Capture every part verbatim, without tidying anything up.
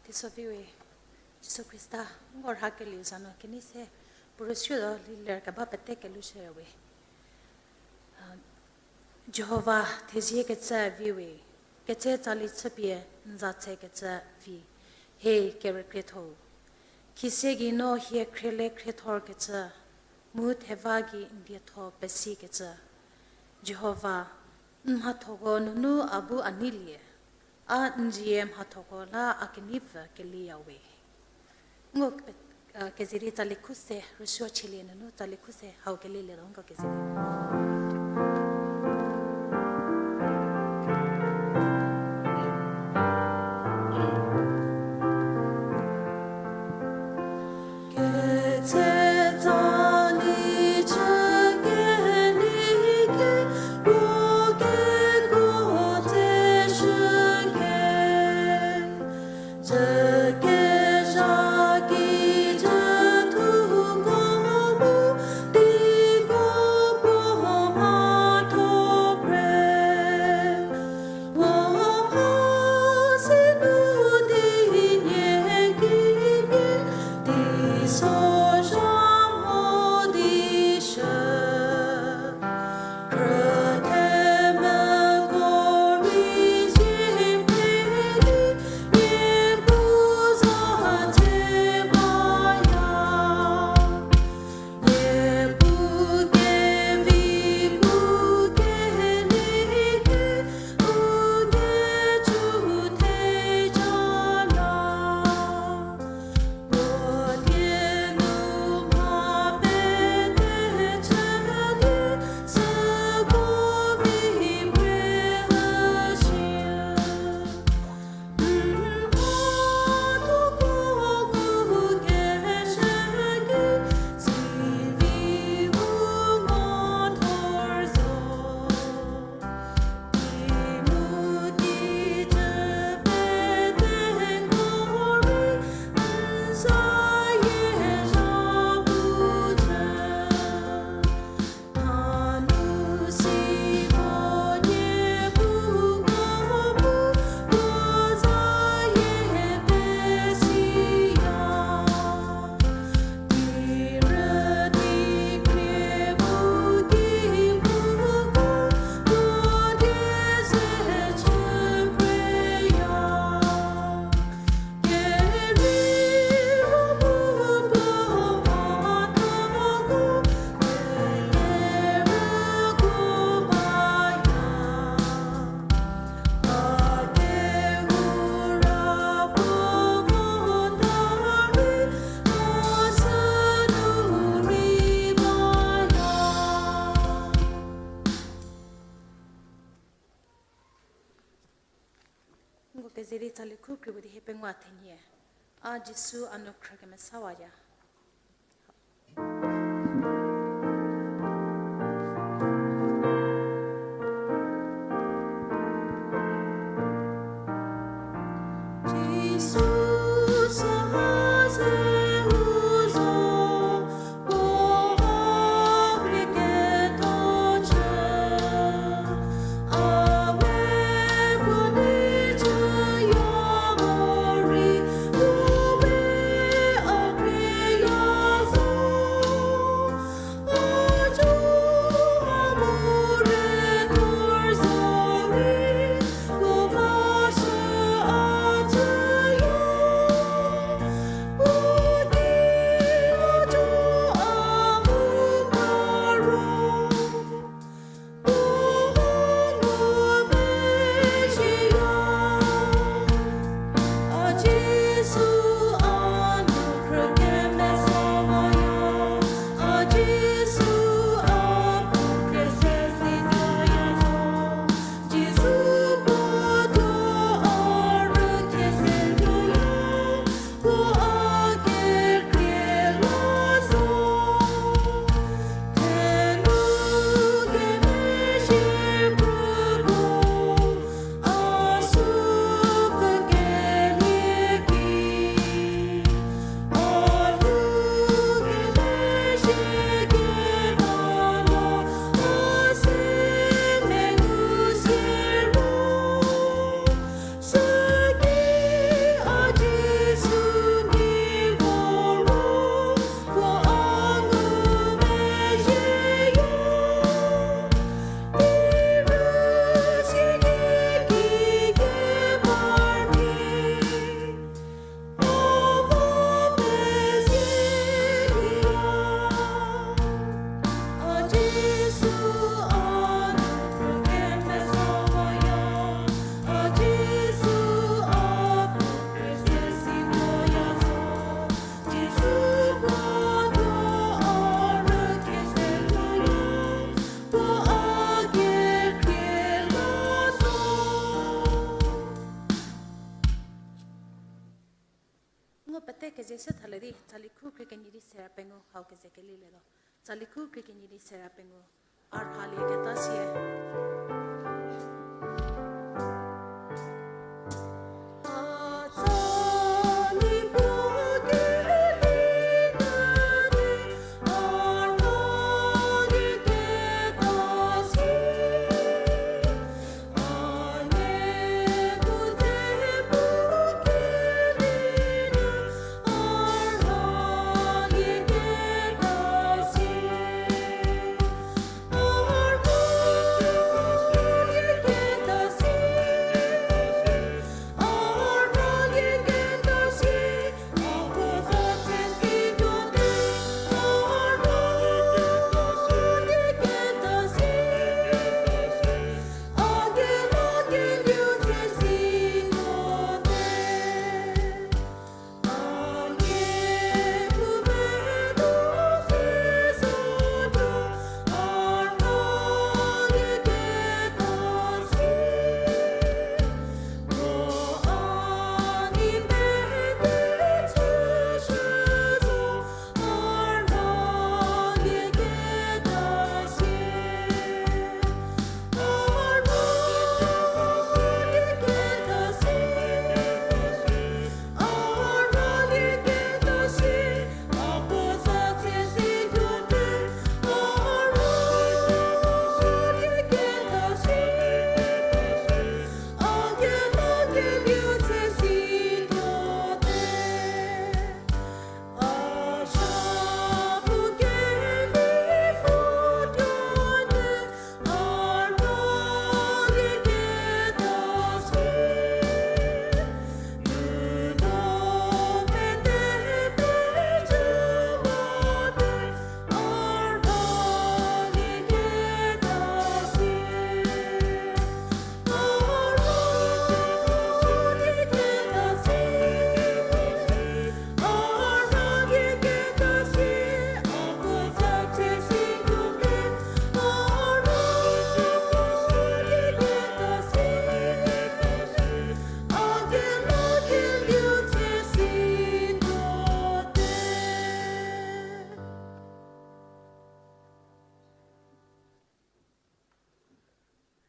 Iso viwe, Jisu Khrista, nko rhakelieu za nu kenei se, puo rüsuo di ler keba pete kelhushüyawe. A, Jihova thezie kecü viwe, ketse tsali chüpie n za tse kecü vi, he kerükrietho. Khise gei no hie khriele khriethor kecü, mu theva gei n dietho pesi kecü. Jihova, n mhathoko nunu a bu a neilie, a n zie mhathoko la a keneipfü keliyawe. Nko, a, kezedi tsali khu se, rüsuo chülie nunu tsali khu se, hau kelielie do nko kezedi. Nko kezedi tsali khu kri bu di hie pengou thenie. A Jisu a nu khrü kemesawaya. Pete keze se thalie di, tsali khu krie kenyi di sera pengou hau keze kelilietuo. Tsali khu krie kenyi di sera pengou. A rhalieketa sie.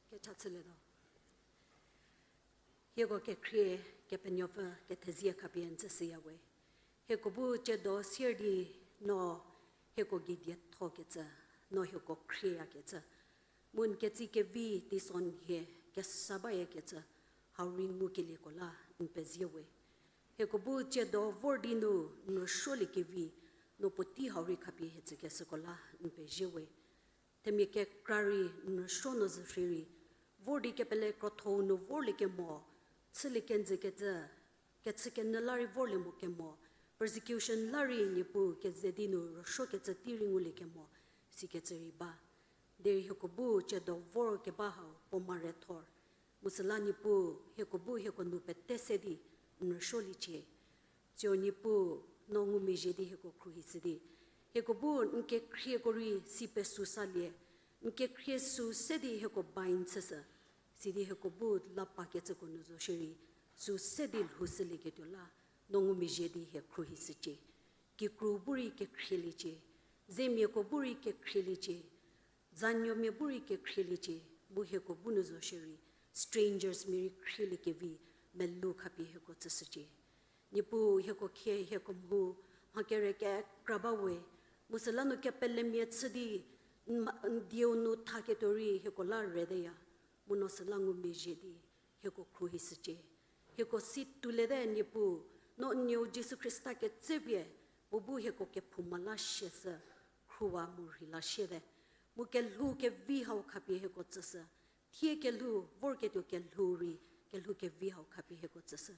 Kecha chülietuo. Hieko kekhrie Kepenuopfü kethezie khapie n tsüshüya we. Hieko bu tsiedo sier di no hieko gei diethokecü, no hieko khrieyakecü, mu n ketsie kevi teisonhie kesa bayakecü, hau rei ngukelieko la n pezie we. Hieko bu tsiedo vor di nu n rüsuoliekevi, no puotei hau rei khapie hie tsükeshüko la n pezie we. Themia kekra rei n rüsuo nu zhü shierei, vor di kepele krotho-u nu vorliekemo, chülie kenjükecü, kechükenyü la rei vorlie mokemo, persecution la rei Niepuu keze di nu rüsuokecü tei rei nguliekemo, sikecü rei ba. Derei hieko bu tsiedo vor keba hau puo mare thor. Mu süla Niepuu hieko bu hieko nu pete se di n rüsuoliecie. Siro Niepuu, no ngumezhie di hieko khruohishü di, hieko bu n kekhrieko rei si pesu salie, n kekhrie sü se di hieko bind chüshü, sidi hieko bu lapakecüko nu zo shierei, sü se di lhoushülieketuo la, no ngumezhie di hie khruohishücie. Kikru bu rei kekhrieliecie, zemiako bu rei kekhrieliecie, zanuomia bu rei kekhrieliecie, mu hieko bu nu zo shierei, strangers mia rei khrieliekevi, melou khapie hieko tsüshücie. Niepuu hieko khie hieko mhu, mha kere kekra ba we, mu süla nu kepelemia chü di, n ma-, n dieu nu thaketuo rei hieko la redeya, mu no süla ngumezhie di, hieko khruohishücie. Hieko si tuoliete Niepuu, no n nuou Jisu Khrista ketsepie, puo bu hieko kephouma la siashü, khruohi mu rhei la siete. Mu kelhou kevi hau khapie hieko tsüshü. Thie kelhou, vorketuo kelhou rei, kelhou kevi hau khapie hieko tsüshü.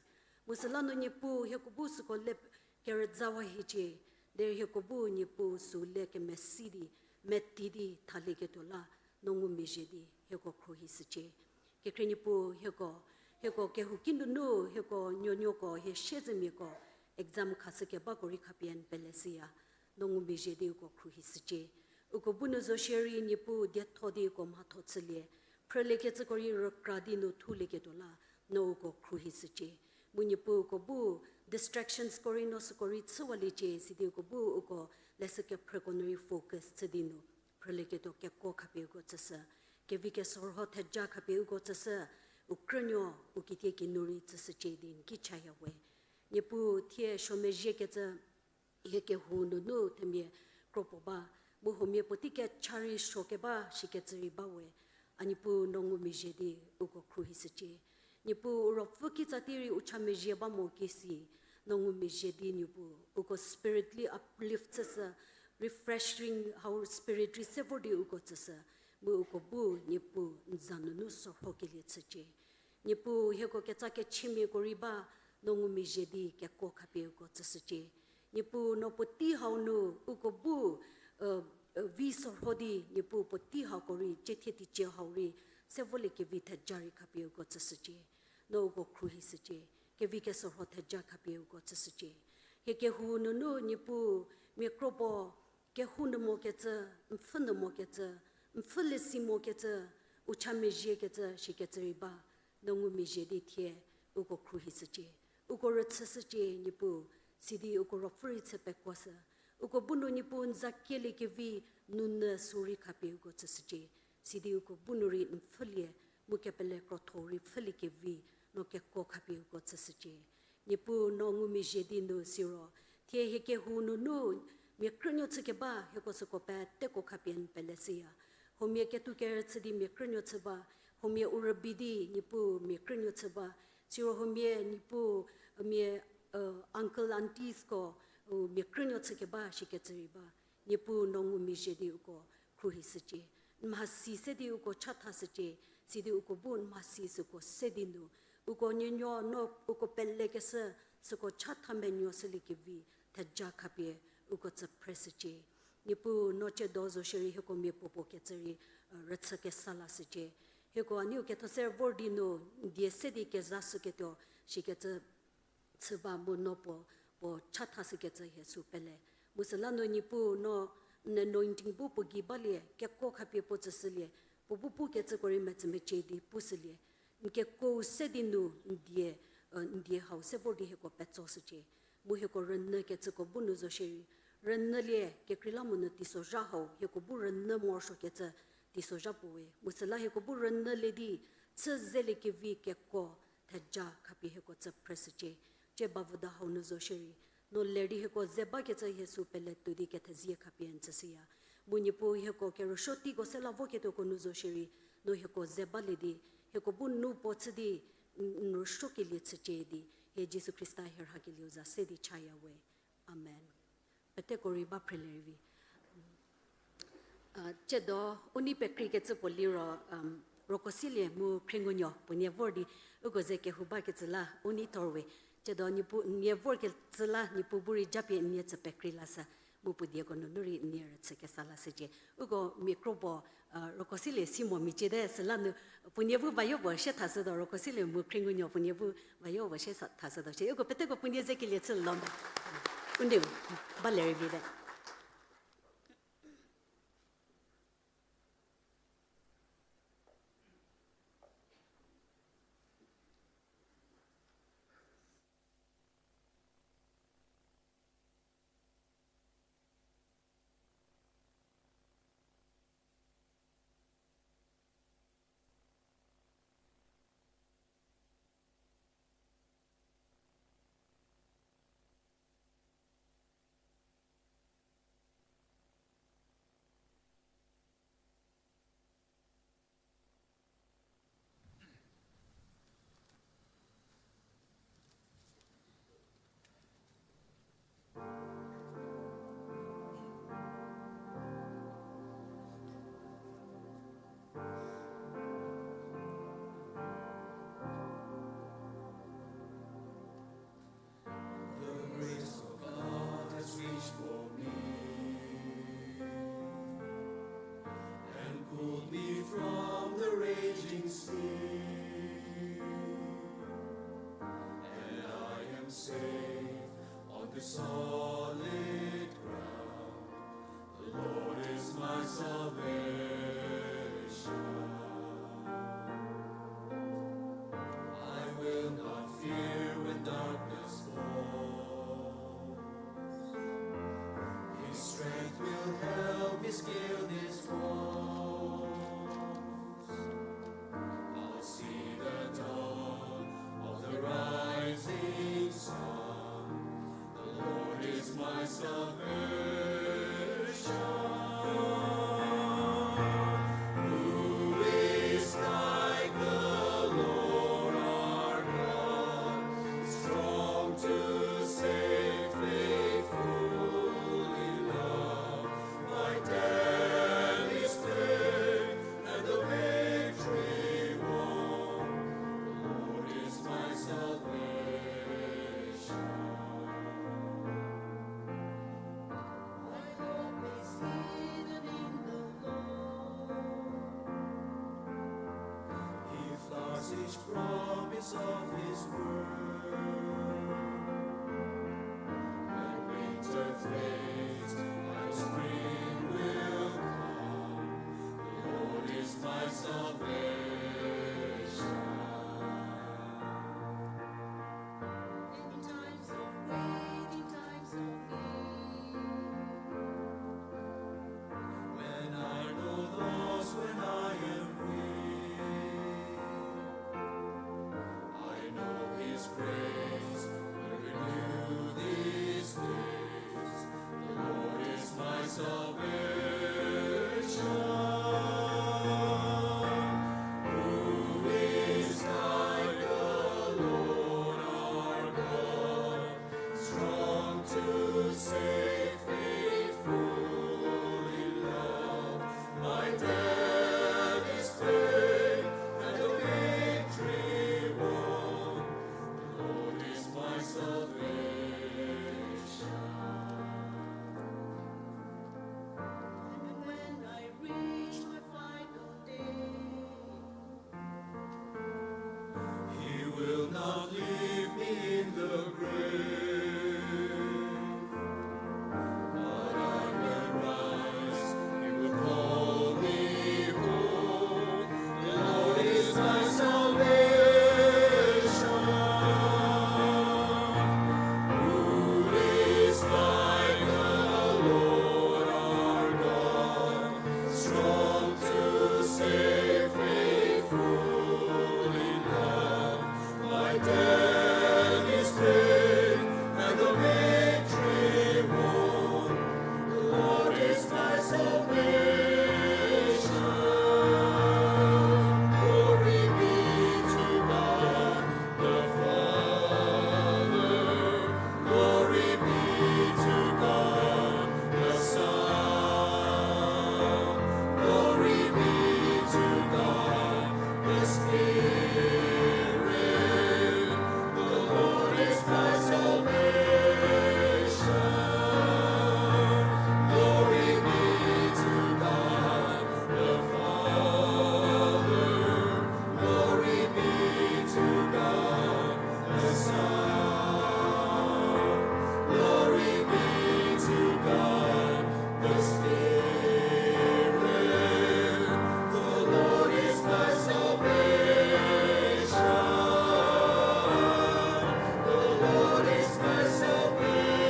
Mu süla nu Niepuu hieko bu süko le kerüzawa hiecie, derei hieko bu Niepuu sü le kemesi di, meti di, thalieketuo la, no ngumezhie di, hieko khruohishücie. Kekhrie Niepuu hieko, hieko kehouki nunu hieko nuonuoko hie siezemiako exam khashükebako rei khapie n peleshüya, no ngumezhie di uko khruohishücie. Uko bu nu zo shierei Niepuu dietho di uko mhatho chülie, phrüliekecüko rei rükra di nu thulieketuo la, no uko khruohishücie. Mu Niepuu uko bu distractions ko rei no süko rei chüwaliecie, sidi uko bu uko leshü kephrüko nu rei focus chü di nu phrülieketuo kekuo khapie uko tsüshü. Kevi kesorho theja khapie uko tsüshü, u krünuo u kitie kinu rei tsüshücie di n ki chaya we. Niepuu thie suo mezhiekecü hie kehou nunu themia kro puo ba, mu huomia puotei kecha rei suo keba shikecü rei ba we. A Niepuu no ngumezhie di uko khruohishücie. Niepuu u ruopfü kitsa tei rei u cha mezhie ba mo kesi, no ngumezhie di Niepuu uko spiritually uplift chüshü, refreshing hau spirit rei se vor di uko tsüshü, mu uko bu Niepuu n za nunu sorhokelie chücie. Niepuu hieko ketsa kechümiako rei ba, no ngumezhie di kekuo khapie uko tsüshücie. Niepuu no puotei hau nu uko bu vi sorho di Niepuu puotei hauko rei, ciethie teicie hau rei, se voliekevi theja rei khapie uko tsüshücie. No uko khruohishücie, kevi kesorho theja khapie uko tsüshücie. Hie kehou nunu Niepuu mia kro puo kehou nu mokecü, n pfhü nu mokecü, n pfhülie si mokecü, u cha mezhiekecü shikecü rei ba, no ngumezhie di thie uko khruohishücie, uko rüchüshücie Niepuu, sidi uko ruopfü rei chü pekuoshü. Uko bu nu Niepuu n za kieliekevi nunyü sü rei khapie uko tsüshücie, sidi uko bu nu rei n pfhülie, mu kepele krotho rei pfhüliekevi, no kekuo khapie uko tsüshücie. Niepuu no ngumezhie di nu siro, thie hie kehou nunu mia krünuo chükeba hieko süko peteko khapie n peleshüya. Huomia ketuo kerüchü di mia krünuo chü ba, huomia u rübei di Niepuu mia krünuo chü ba, siro huomia Niepuu mia uncle aunties ko mia krünuo chükeba shikecü rei ba. Niepuu no ngumezhie di uko khruohishücie, n mhasi se di uko chathashücie, sidi uko bu n mhasi süko se di nu, uko nuonuo no uko pelekeshü süko chatha menuoshüliekevi theja khapie uko tsü phreshücie. Niepuu no tsiedo zo shierei hieko mia puopuo kecü rei rüchü kesa lashücie. Hieko a niu ketho se vor di nu n die se di kezashüketuo shikecü chü ba mu no puo, puo chathashükecü hie sü pele. Mu süla nu Niepuu no n anointing bu puo gei balie, kekuo khapie puo tsüshülie, puo bu pukecüko rei metsümecie di pushülie. N kekuou se di nu n die, n die hau se vor di hieko petsoshücie. Mu hieko rünyükecüko bu nu zo shierei, rünyülie kekreilamonyü teisozha hau hieko bu rünyü morosuokecü teisozha puo we. Mu süla hieko bu rünyülie di chü zeliekevi kekuo theja khapie hieko tsü phreshücie. Tsie bavüda hau nu zo shierei, no ler di hieko ze bakecü hie sü pele tuo di kethezie khapie n tsüshüya. Mu Niepuu hieko kerüsuo teiko se la voketuoko nu zo shierei, no hieko ze balie di, hieko bu nu puo chü di n rüsuokelie chücie di, hie Jisu Khrista hie rhakelieu za se di chaya we. Amen. Peteko rei ba phrelie rei vi. Tsiedo u nei pekreikecü puo liro, Rokosilie mu Khriengunuo puo nie vor di, uko ze kehou bakecü la u nei thor we. Tsiedo Niepuu nie vorkecü la Niepuu bu rei japie nie tsü pekrei lashü, mu puo dieko nunu rei nie rüchü kesa lashücie. Uko mia kro puo, Rokosilie si mo micie te süla nu puo nie bu vayo puo sie thashütuo, Rokosilie mu Khriengunuo puo nie bu vayo puo sie thashütuo shie. Uko peteko puo nie zekelie chü lo me. U nei ba ler rei vi te. The grace of God has reached for me and pulled me from the raging sea, and I am safe on the solid ground. The Lord is my salvation. I will not fear when of his word. When winter fades and spring will come, the Lord is my salvation. In times of waiting, times of need, when I know loss, when I am weak, I know his grace will renew these days. The Lord is my salvation. Who is like the Lord our God? Strong to save, faithful in love, my debt is paid, and the victory won. The Lord is my salvation. And when I reach my final day, he will not leave me in the grave, but I will rise, he will call me home. The Lord is my salvation. Who is like the Lord our God? Strong to save, faithful in love, my debt is paid, and the victory won. The Lord is my salvation. Glory be to God the Father, glory be to God the Son, glory be to God the Spirit. The Lord is my salvation. Glory be to God the Father. Glory be to God the Son. Glory be to God the Spirit. The Lord is my salvation. The Lord is my salvation.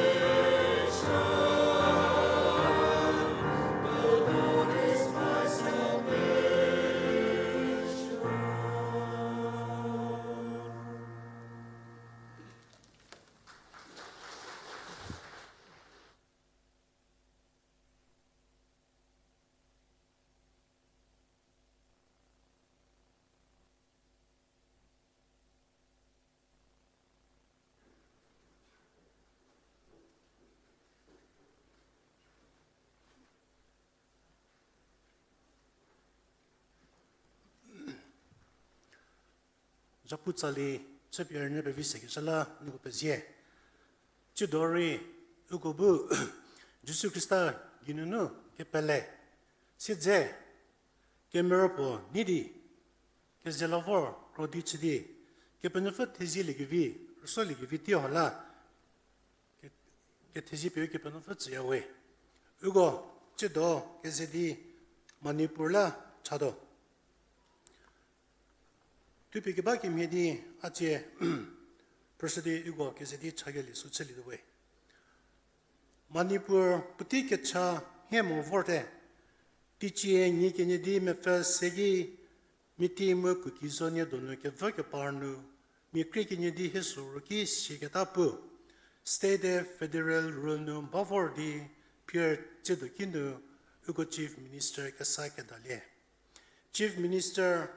The Lord is my salvation. Zhapu tsali chüpie rünyü pevi sekecü la nieko pezie. Tsiedo rei uko bu Jisu Khrista geinunu kepele, siedze, kemeropuo nei di, keze la vor krodi chü di, Kepenuopfü thezieliekevi, rüsoliekevi tei hau la, ke-, kethezie pie Kepenuopfü tsüyawe. Uko tsiedo keze di Manipur la chatuo. Thupie keba kemhie di a tsie phrüshü di uko keze di chakelie sü chülietuowe. Manipur puotei kecha mhie mo vorte. Teicie nie kenie di mepfü se ki miti mu Kuki-Zo nie donu kevü kepar nu mia krie kenie di hie süu ki siaketa pu, state-e federal rule nu ba vor di phier tsiedo ki nu uko Chief Minister kesa kedalie. Chief Minister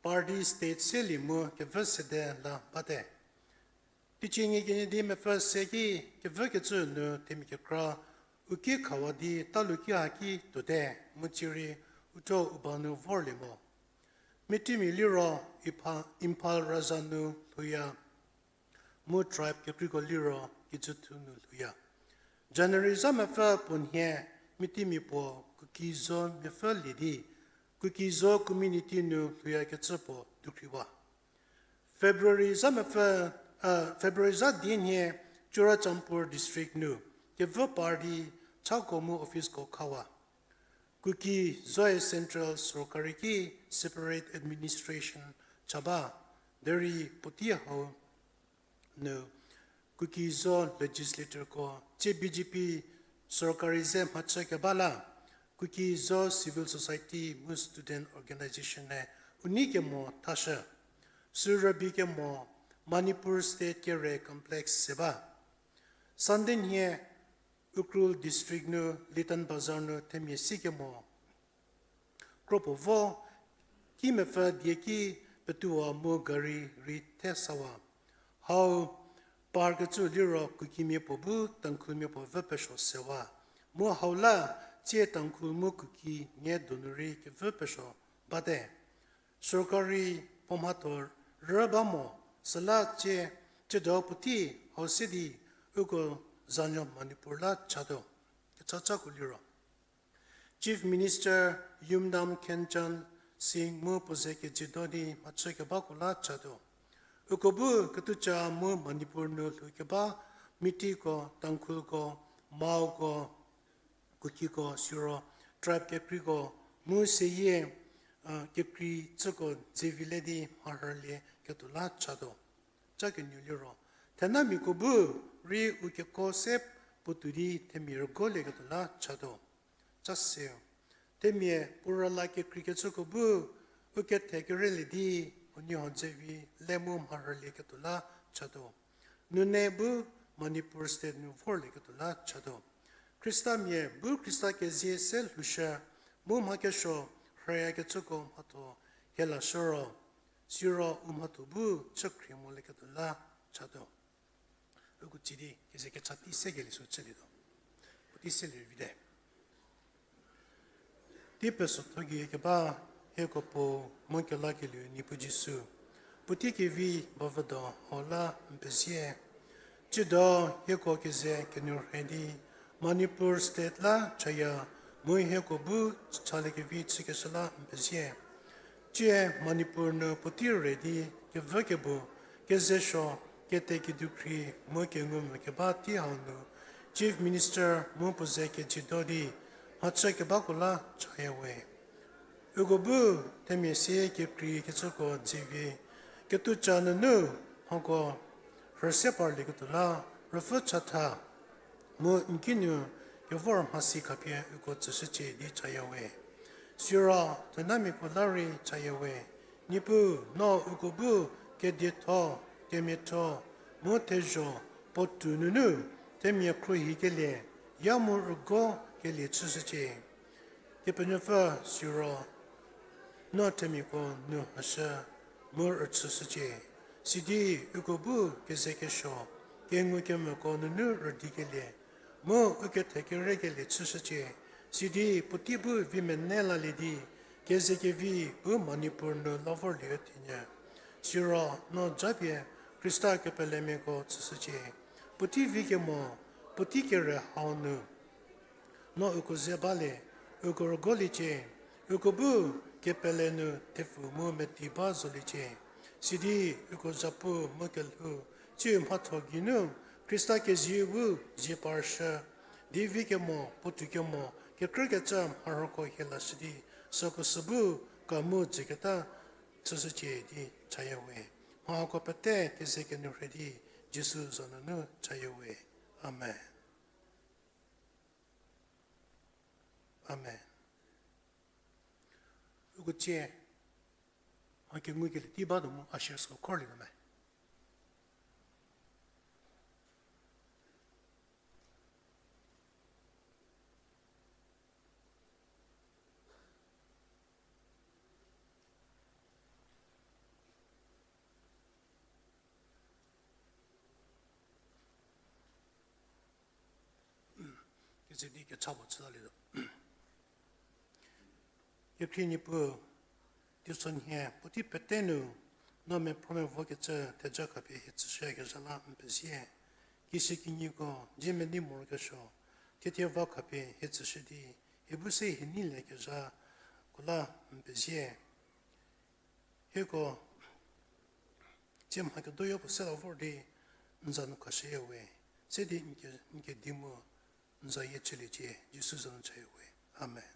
party state selie mu kevü sede la bate. Teicie nie kenie di mepfü se ki kevükecü nu themia kekra u ki khawa di talu ki haki tuote mu tsierei uthuo u ba nu vorlie mo. Mitimia liro Imphal, Imphal Raja nu lhouya, mu tribe kekreiko liro Kijuthu nu lhouya. January zha mepfü puo nhie mitimia puo Kuki-Zo miapfü lie di Kuki-Zo community nu lhouyakecü puo dukhriwa. February za mepfü, uh, February za die nhie Churachandpur District nu kevü party chako mu officeko khawa. Kuki-Zoe Central sorkari ki separate administration cha ba, derei puotei hau nu Kuki-Zo legislatorko tsie B J P sorkari ze mhachü keba la, Kuki-Zo civil society mu student organization-e u nei kemo thashü. Sü rübei kemo Manipur State kere complex se ba. Sunday nhie Ukhrul District nu Litan Bazar nu themia si kemo kropuo vo, ki mepfü die ki petuwa mu gari rei the sawa. Hau par kecü liro Kukimia puo bu Tangkhulmia puo vü pesuo sewa. Mu hau la tsie Tangkhul mu Kuki nie donu rei kevü pesuo bate. Sorkari puo mhatho rü ba mo, süla tsie, tsiedo puotei hau se di uko zanuo Manipur la chatuo. Kechachako liro Chief Minister Yumnam Khemchand Singh mu puo ze kejiedo di mhachü kebako la chatuo. Uko bu kethuca mu Manipur nu lhou keba Meiteiko, Tangkhulko, Maoko, Kukiko, siro tribe kekreiko mu seyie, uh, kekrei cüko dzevilie di mharhülie ketuo la chatuo. Ca kenieu liro thenamiako bu rei u keko se puotou di themia rügolieketuo la chatuo. Ca seu, themia puo rüla kekreikecüko bu u kethe kerelie di huoniehuo dzevi le mu mharhülieketuo la chatuo. Nune bu Manipur State nu vorlieketuo la chatuo. Khristamia bu Khrista kezie se lhoushü mu mha kesuo rhüyakecüko mhatho hielashü ro, siro u mhatho bu chükhrie molieketuo la chatuo. Uko tsidi keze kecha tei sekelie sü chülietuo. Puotei selie vite. Tei pesotho gei keba hieko Puo mu kelakelieu Niepuu Jisu, puotei kevi bavüdo hau la n pezie. Tsiedo hieko keze kenuo rhei di Manipur State la chaya mu hieko bu chaliekevi chükeshü la n pezie. Tsie Manipur nu puotei rhei di kevü kebu, kezesuo, kete kedukhri mu kengumvü keba tei hau nu Chief Minister mu puo ze kejiedo di mhachü kebako la chaya we. Uko bu themia sie kekreikecüko dzevi, kethuca nunu mhako rhüse parlieketuo la rüpfü chatha mu n kinu kevor mhasi khapie uko tsüshücie di chaya we. Siro thenamiako la rei chaya we. Niepuu, no uko bu kedietho, kemiatho mu thezho puotou nunu themia khruohikelie, ya mu rügokelie chüshücie. Kepenuopfü, siro no themiako nu hashü mu rüchüshücie. Sidi uko bu kezekesuo, kengukemvüko nunu rüdikelie mu u kethe kerekelie chüshücie. Sidi puotei bu vi mene lalie di kezekevi bu Manipur nu la vorlie thenyü. Siro no japie Khrista kepelemiako tsüshücie. Puotei vi kemo, puotei kere hau nu no uko ze balie, uko rügoliecie, uko bu kepele nu thepfu mu meti ba zoliecie. Sidi uko zapu mu kelhou, tsiu mhatho geinu Khrista kezieu bu zie parshü, di vi kemo, puotou kemo, kekrükecü mharhoko hielashü di, süko sü bu ka mu dzüketa chüshücie di chaya we. Mha hako pete keze kenuo rhei di Jisu za nunu chaya we. Amen. Amen. Uko tsie mha kengukelie tei batuo mu ushersko khorlietuo me. Keze di kecha puo chülalietuo. Kekhrie Niepuu, teisonhie puotei pete nu no mephromevokecü theja khapie hie tsüshüyakezha la n pezie. Kishükinyiko ziemeni morokesuo, thiethie va khapie hie tsüshü di hie bu se hie neiliekezhako la n pezie. Hieko Tsie mha kedoyo puo se la vor di n za nu khashüya we. Se di n ke, n kedi mu n za yie chüliecie, Jisu za nu chaya we. Amen.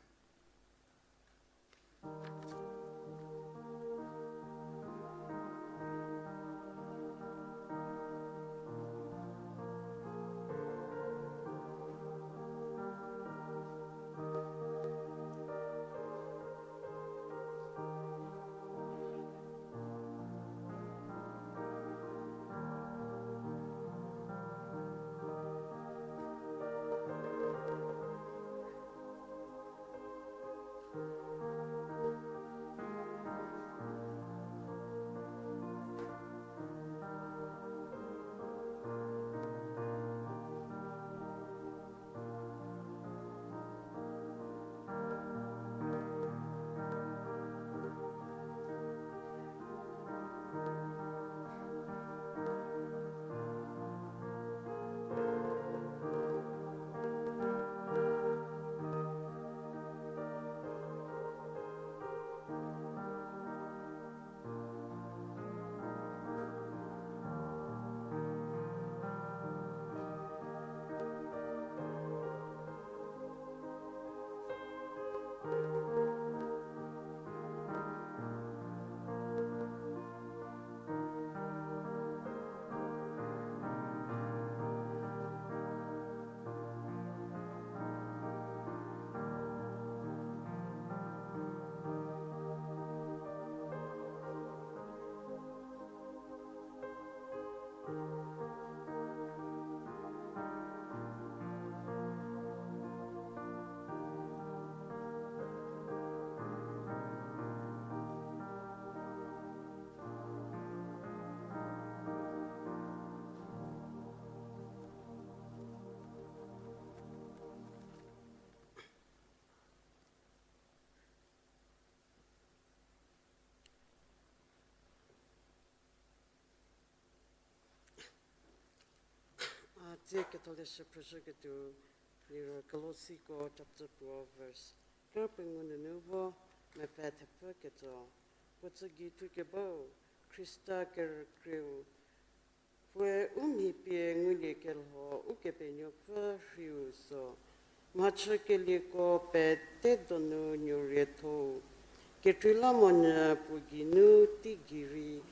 A tsie ketholeshü phrüshüketuo liro Kolosiko chapter puo verse ker pengou nunu vo mepfü thepfü ketso. Puo tsü gei thukebau Khrista kerükrieu, puoe u mhi pie nguliekelho Ukepenuopfü rhiu so, mhachükelieko pete donu nuoriethou, kekreilamonyü puo geinu teigei rei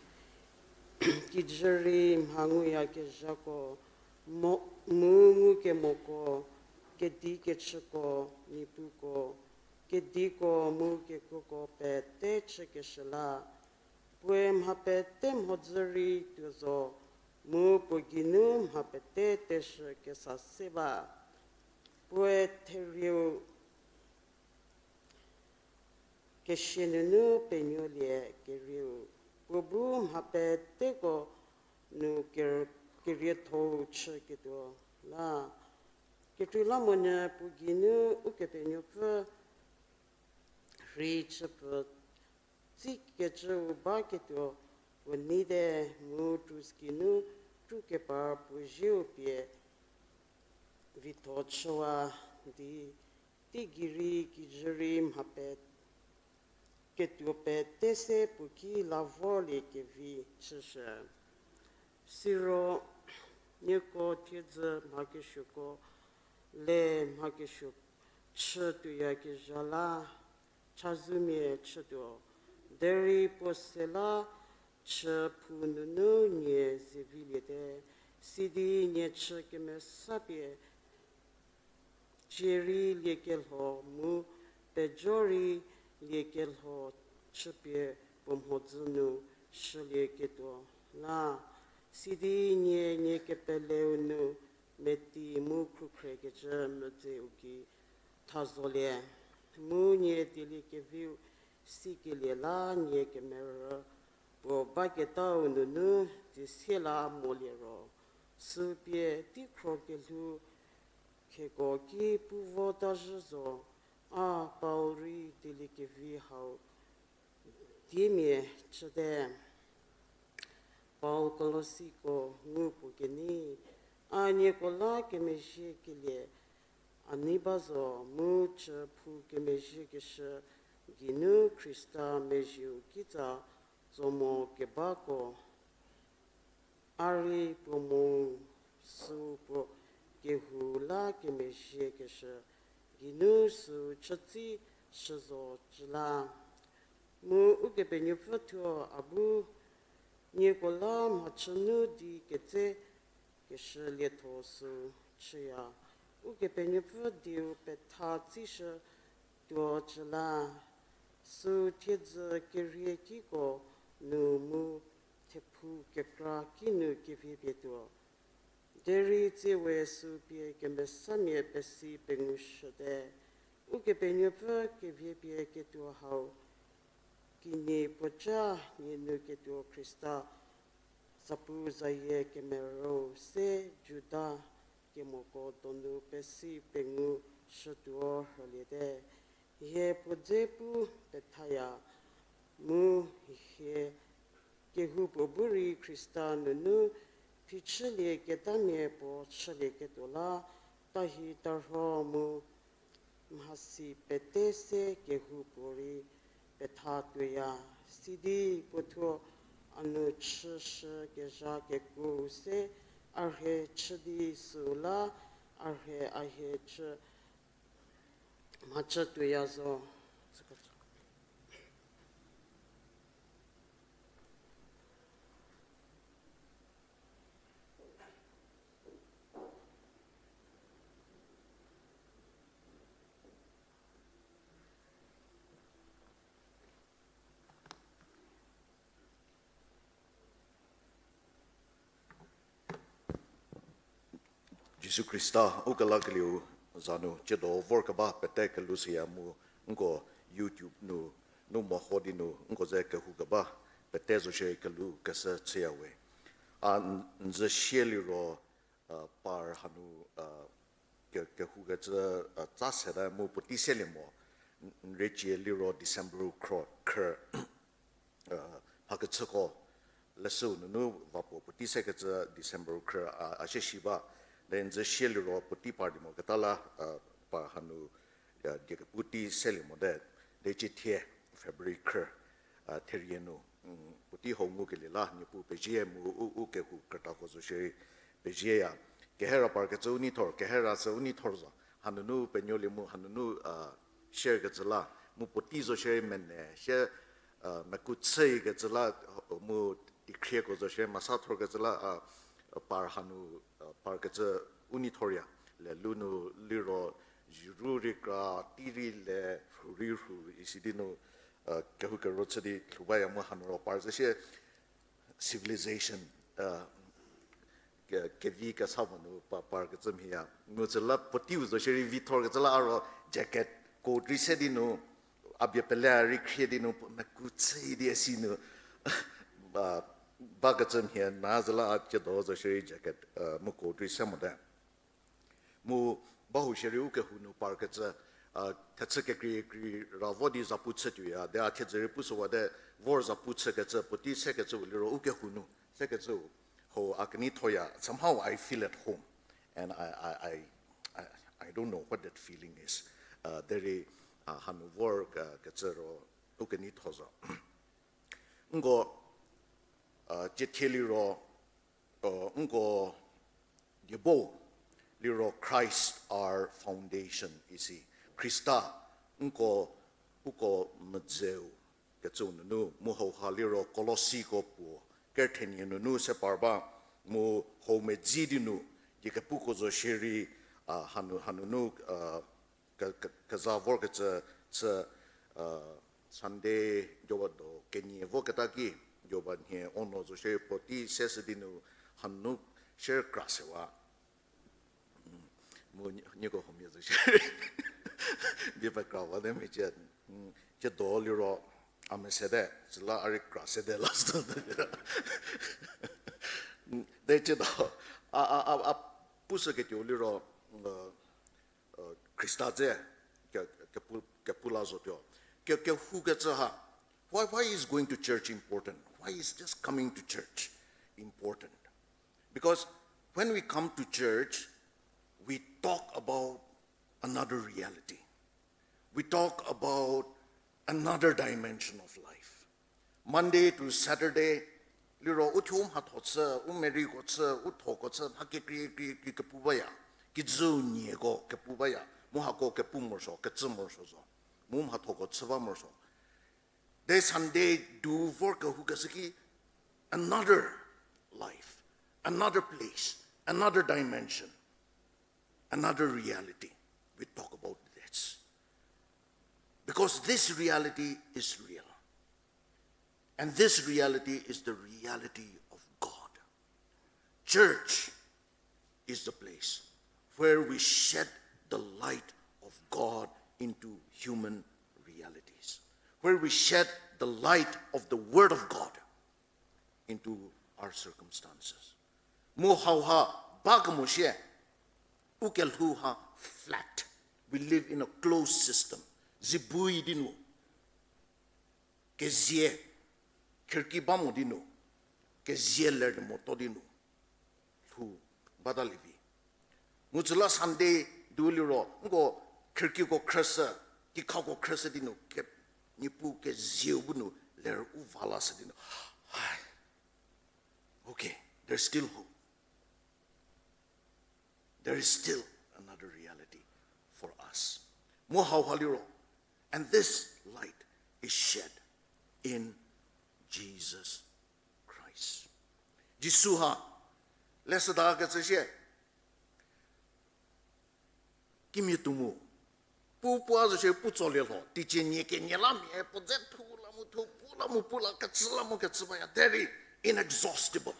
kijü rei mha nguyakezhako, mo, mu ngukemoko, kedikechüko, niepuko, kediko mu kekuoko pete chükeshü la, puoe mha pete mhodzü rei tuo zo, mu puo geinu mha pete teshü kesa se ba. Puoe therieu kesia nunu penuolie kerieu, puo bu mha peteko nu ker-, kerietho-u chüketuo la, kekreilamonyü puo geinu Ukepenuopfü rhei chüpfü tsikecüu baketuo puo nei te, mu krus geinu krukepar puo zieu pie vitho chüwa di, teigei rei kijü rei mha pe-, ketuo pete se puo ki la vorlie kevi chüshü. Siro nieko thiedzü mhakesuoko le mhakesuo chü tuoyakezha la, chazumia chütuo. Derei puo se la chü phou nunu nie zeviliete, sidi nie chü kemesapie cie rei liekelho mu pejo rei liekelho chüpie puo mhodzü nu shülieketuo la, sidi nie, nie kepeleu nu meti mu khrukhrekecü medzeu gei thazolie, mu nie dieliekeviu sikelie la nie kemerü puo baketau nunu tsie sie la molie ro, süpie teikhro kelhou kheko ki pu vota zhü zo. A Paul rei dieliekevi hau diemia chüte. Paul Kolosiko ngu puo kenei, a nieko la kemezhiekelie a nei ba zo, mu chü phou kemezhiekeshü geinu Khrista mezhieu kitsa tso mo kebako A rei puo mo sü puo kehou la kemezhiekeshü geinu sü chütsi shüzo cü la. Mu Ukepenuopfü thuo a bu nieko la mhachü nu di ketse keshü lietho sü chüya. Ukepenuopfü dieu petha tsishü tuo cü la. Sü thiedzü kerhie kiko nu mu thephu kekra kinu keviepie tuo. Derei tsiewe sü pie kemesamia pesi pengushüte. Ukepenuopfü keviepie ketuo hau kinyi puoca nie nu ketuo Khrista zapu zayie kemero se Juda kemoko donu pesi pengu shütuo rhüliete. Hie puo dze pu pethaya mu hie kehoupuo bu rei Khrista nunu phichülie ketamia puo chülieketuo la, tahi tarho mu mhasi pete se kehoupuorei petha tuoya. Sidi puo thuo a nu chüshü kezha kekuo se a rhe chü di süu la, a rhe a hie chü mhachü tuoya zo. Jisu Khrista, u kelakelieu za nu, tsiedo vorkeba pete kelhou shüya mu, nko YouTube nu, nu meho di nu, nko ze kehou keba pete zo shierei kelhou keshü chüya we. A n-, n zü sie liro, a, par hanu, a, ke-, kehoukecü, a, tsa seta mu puotei selie mo, n-, n recie liro December khro-, khrü, a, mhakechüko leshüu nunu va puo puotei sekecü December khrü a, a shie shi ba. Then n zü sie liro puotei par di mo keta la, a, par hanu, a, die kepu tei selie mote. Derei cie thie February khrü, a, therie nu, mm, puotei hau ngukelie la Niepuu pezie mu u, u kehou krütako zo shierei pezieya. Kehera parkecü u neithor, kehera sü u neithor zo. Hanunu penuolie mu hanunu, a, sharekecü la, mu puotei zo shierei mene, shie, a, meku chüyikecü la, mu tikhrieko zo shierei mesa thorkecü la, a, par hanu, a, parkecü u neithorya. Lelu nu liro, zhürü rei kra, tei rei le, rhu rei rhu, isi di nu, a, kehou kero chü di lhou baya mu hanu ro par zü shie civilization, a, ke-, kevi kesa mo nu pa-, parkecü mhieya. Mu süla puoteiu zo shierei vi thorkecü la a ro jacket, coat rei se di nu, a bie pele rei khrie di nu, meku chü di si nu, a, bakecü mhie na zü la a tsiedo zo shierei jacket, a, mu coat rei se mote. Mu bahou shierei u kehou nu parkecü, a, thechü kekreikreikra vo di zapu chütuoya, de a thiedzü rei pushüwate, vor zapu chükecü, puotei sekecüu liro u kehou nu, sekecüu, ho a keneithoya, somehow I feel at home. And I, I, I, I, I don't know what that feeling is. A, derei, a, hanu vor, a, kecü ro, u keneitho zo. Nko, a, cie thie liro, a, nko diebo liro Christ our foundation isi. Khrista nko, uko medzeu kecüu nunu, mu hauha liro Kolosiko puo, kerthenie nunu se par ba, mu hau medzi di nu, die kepuko zo shierei, a, hanu, hanunu, a, ke-, ke-, keza vorkecü, chü, a, Sunday joba do kenie voketa ki, joba nhie ono zo shierei puotei seshü di nu hanu shierei kra sewa. Mu nie-, nieko huomia zo shierei die pekrawate mecie, tsiedo liro a mesete, süla a rei kra sete last. De tsiedo, a, a, a, a pushüketuo liro, a, Khrista dze ke-, kepu-, kepu la zotuo. Ke-, kehoukecü ha. Why, why is going to church important? Why is just coming to church important? Because when we come to church, we talk about another reality. We talk about another dimension of life. Monday to Saturday, liro u thuo u mhatho chü, u meriko chü, u thoko chü, mha kekrie krie krie kepu baya. Kijüu nieko kepu baya. Mu hako kepu morosuo, kecü morosuo zo. Mu mhathoko chü ba morosuo. De Sunday du vor kehoukeshü ki another life, another place, another dimension, another reality. We talk about this. Because this reality is real. And this reality is the reality of God. Church is the place where we shed the light of God into human realities, where we shed the light of the Word of God into our circumstances. Mu hauha ba kemo shie, u kelhou ha flat. We live in a closed system. Zibui di nu, kezie, khirki ba mo di nu, kezie ler moto di nu, lhou batalie vi. Mu süla Sunday du liro nko khirkiko khrüshü, kikhako khrüshü di nu, ke, Niepuu kezieu bu nu ler u va lashü di nu, hai, okay, there's still hope. There is still another reality for us. Mu hauha liro, and this light is shed in Jesus Christ. Jisu ha, leshüda kecü shie, kimia tuo mu, pu pu a zo shie pu tsolie lho, teicie nie kenie la mia, puo dze thu la mu thu, pu la mu pu la, kecü la mu kecü baya, very inexhaustible.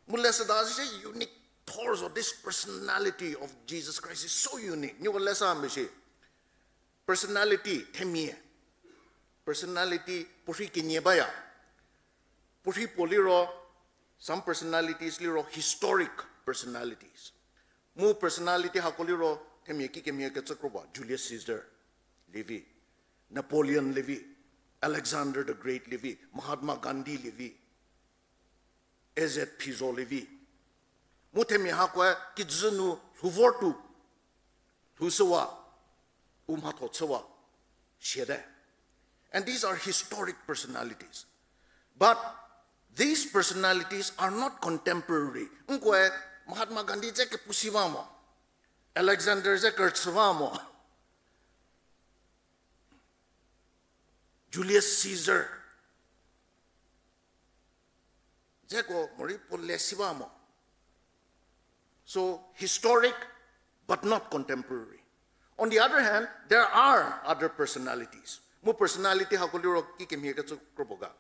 Mu leshüda zhie unique thor zo, this personality of Jesus Christ is so unique. Nieko leshü mbi shi. Personality, themia. Personality, puorhi kenie baya. Puorhi puo liro, some personalities liro historic personalities. Mu personality hako liro, themia kikemhie kecü kro ba, Julius Caesar, lievi, Napoleon lievi, Alexander the Great lievi, Mahatma Gandhi lievi, A Z Phizo lievi. Mu themia hakoe kijü nu lhou vortuo, lhoushüwa, u mhatho chüwa, siate. And these are historic personalities. But these personalities are not contemporary. Nkoe Mahatma Gandhi ze kepu si ba mo, Alexander ze kerüchü ba mo, Julius Caesar zeko morei puo le si ba mo. So, historic, but not contemporary. On the other hand, there are other personalities. Mu personality hako liro kikemhie kecü kro puo ga.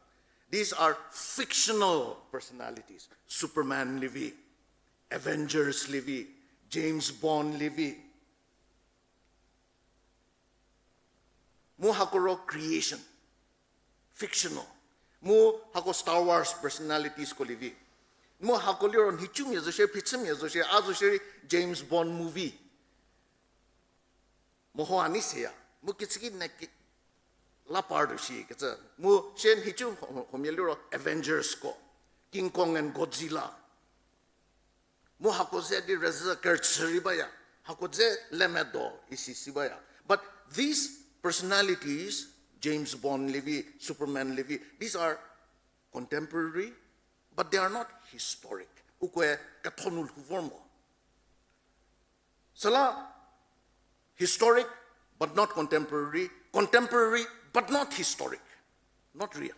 These are fictional personalities. Superman lievi, Avengers lievi, James Bond lievi. Mu hako ro creation, fictional. Mu hako Star Wars personalitiesko lievi. Mu hako liro nhicumia zo shie, phichümia zo shie, a zo shierei James Bond movie. Meho a nei seya. Mu kitsüki ne ki la partuo shi kecü. Mu shie nhicu ho-, homia liro Avengersko, King Kong and Godzilla. Mu hako ze di rüzhü kerüchü rei baya. Hako ze lemedo isi si baya. But these personalities, James Bond lievi, Superman lievi, these are contemporary, but they are not historic. Ukoe ketho nu lhou vor mo. Süla historic, but not contemporary, contemporary, but not historic, not real.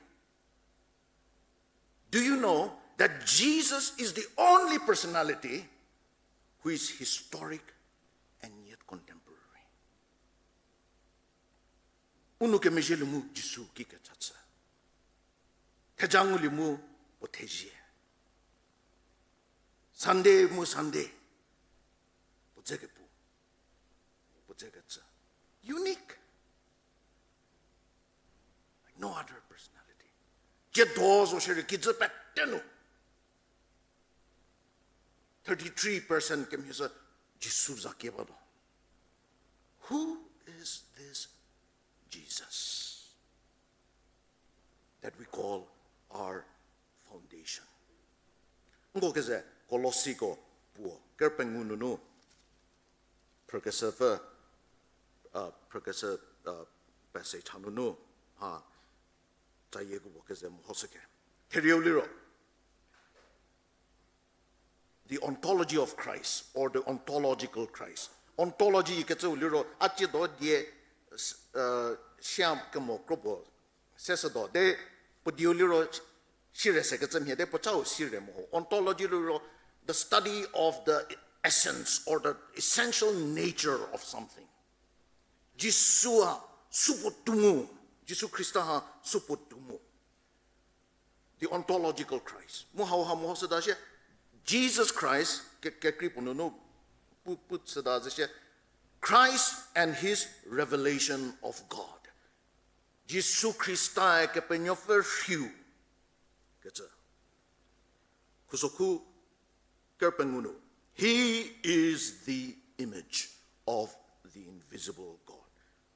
Do you know that Jesus is the only personality who is historic and yet contemporary? U nou kemezhielie mu Jisu ki kecha chü. Theja ngulie mu puo thezie. Sunday mu Sunday. Puo dze kepu. Puo dze kecü. Unique. Like no other personality. Tsiedo zo shierei kijü pete nu thirty-three percent kemhie sü Jisu za kie ba do. Who is this Jesus that we call our foundation? Nko keze Kolossiko puo ker pengou nunu, phrükeshüpfü, uh, phrükeshü, uh, passage hanunu, ha, Cayieko puo keze mehoshüke. Therieu liro, the ontology of Christ or the ontological Christ. Ontology kecüu liro a ciedo die, s-, uh, siam kemo kropuo seshütuo. De puo dieu liro sire se kecü mhie, de puo cau sire mo ho. Ontology liro, the study of the essence or the essential nature of something. Jisu a supuo tuo mu, Jisu Khrista ha supuo tuo mu. The ontological Christ. Mu hauha mehoshüta shie, Jesus Christ, ke-, kekrei puo nunu pu, pu chüta zü shie, Christ and his revelation of God. Jisu Khrista-e Kepenuopfü rhiu kecü. Khusokhu ker pengou nu, He is the image of the invisible God.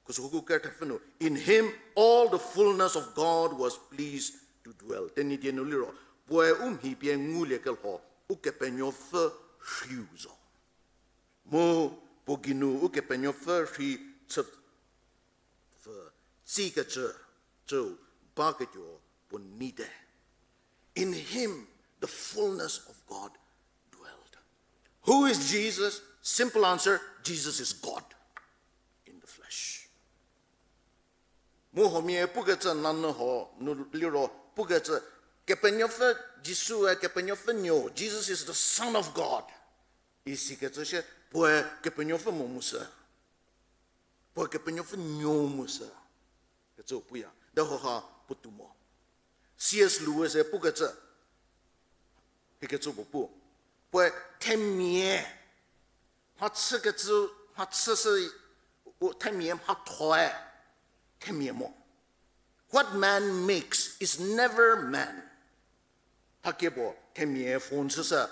Khusokhu ker thepfü nu, In him all the fullness of God was pleased to dwell. Tenyidie nu liro, puoe u mhi pie nguliekelho, Ukepenuopfü rhiu zo. Mu puo geinu Ukepenuopfü rhei chü pfü tsikecü, cüu baketuo puo neite. In him, the fullness of God dwelled. Who is Jesus? Simple answer, Jesus is God in the flesh. Mu huomia pukecü nanyü ho nu liro pukecü, Kepenuopfü, Jisu-e Kepenuopfü Nuou, Jesus is the Son of God isikecü shie, puoe Kepenuopfü mo mu sü. Puoe Kepenuopfü Nuou mu sü kecü puya. De hoha puotou mo. C S Lewis-e pukecü, hikecü puo pu, puoe themia mhachükecü, mhachüshü, u themia mhathoe themia mo. What man makes is never man. Thakie puo themia phone chüshü,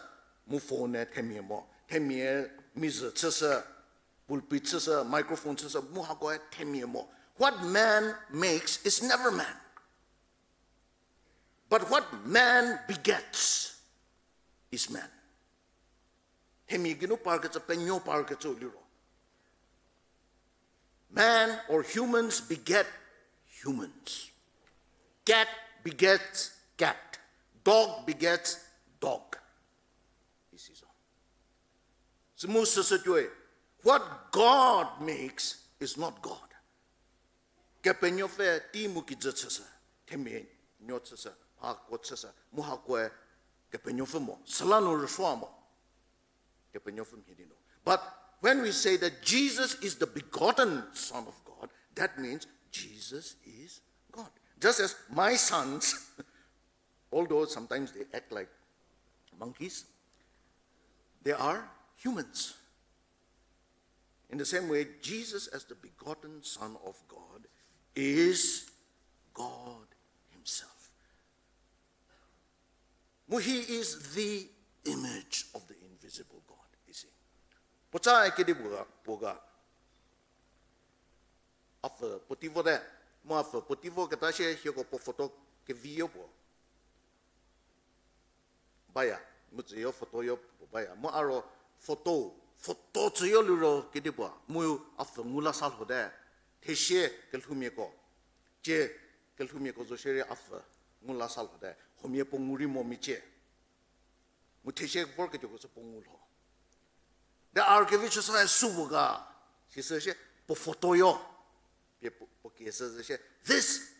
mu phone-e themia mo. Themia mizhü chüshü, pulpit chüshü, microphone chüshü, mu hakoe themia mo. What man makes is never man. But what man begets is man. Themia geinu parkecü, penuo parkecü liro, man or humans beget humans. Cat begets cat. Dog begets dog. Isi zo. Sümu süsü tuoi, what God makes is not God. Kepenuopfü tei mu kijü chüshü, themia nuo chüshü, hako chüshü, mu hakoe Kepenuopfü mo, süla nu rüsuo mo. Kepenuopfü mhie di nu. But when we say that Jesus is the begotten Son of God, that means Jesus is God. Just as my sons, although sometimes they act like monkeys, they are humans. In the same way, Jesus, as the begotten Son of God, is God himself. Mu he is the image of the invisible God, you see. Puoca kedipuo ga, puo ga. A pfü puotei vote, mu a pfü puotei voketa shie hieko puo photo keviyo puo baya, mu tsüyo photoyo puo baya. Mu a ro photo, photo tsüyo liro kedipuo, mu a pfü ngu la sa lhote, thesie kelhoumiako. Tie kelhoumiako zo shierei a pfü ngu la sa lhote, huomia puo ngu rei mo micie. Mu thesie vorketuoko sü puo ngu lho. De a rei kevi chüsa süu ga, sisü shie puo photoyo. Pie puo, puo kie sü shie, this,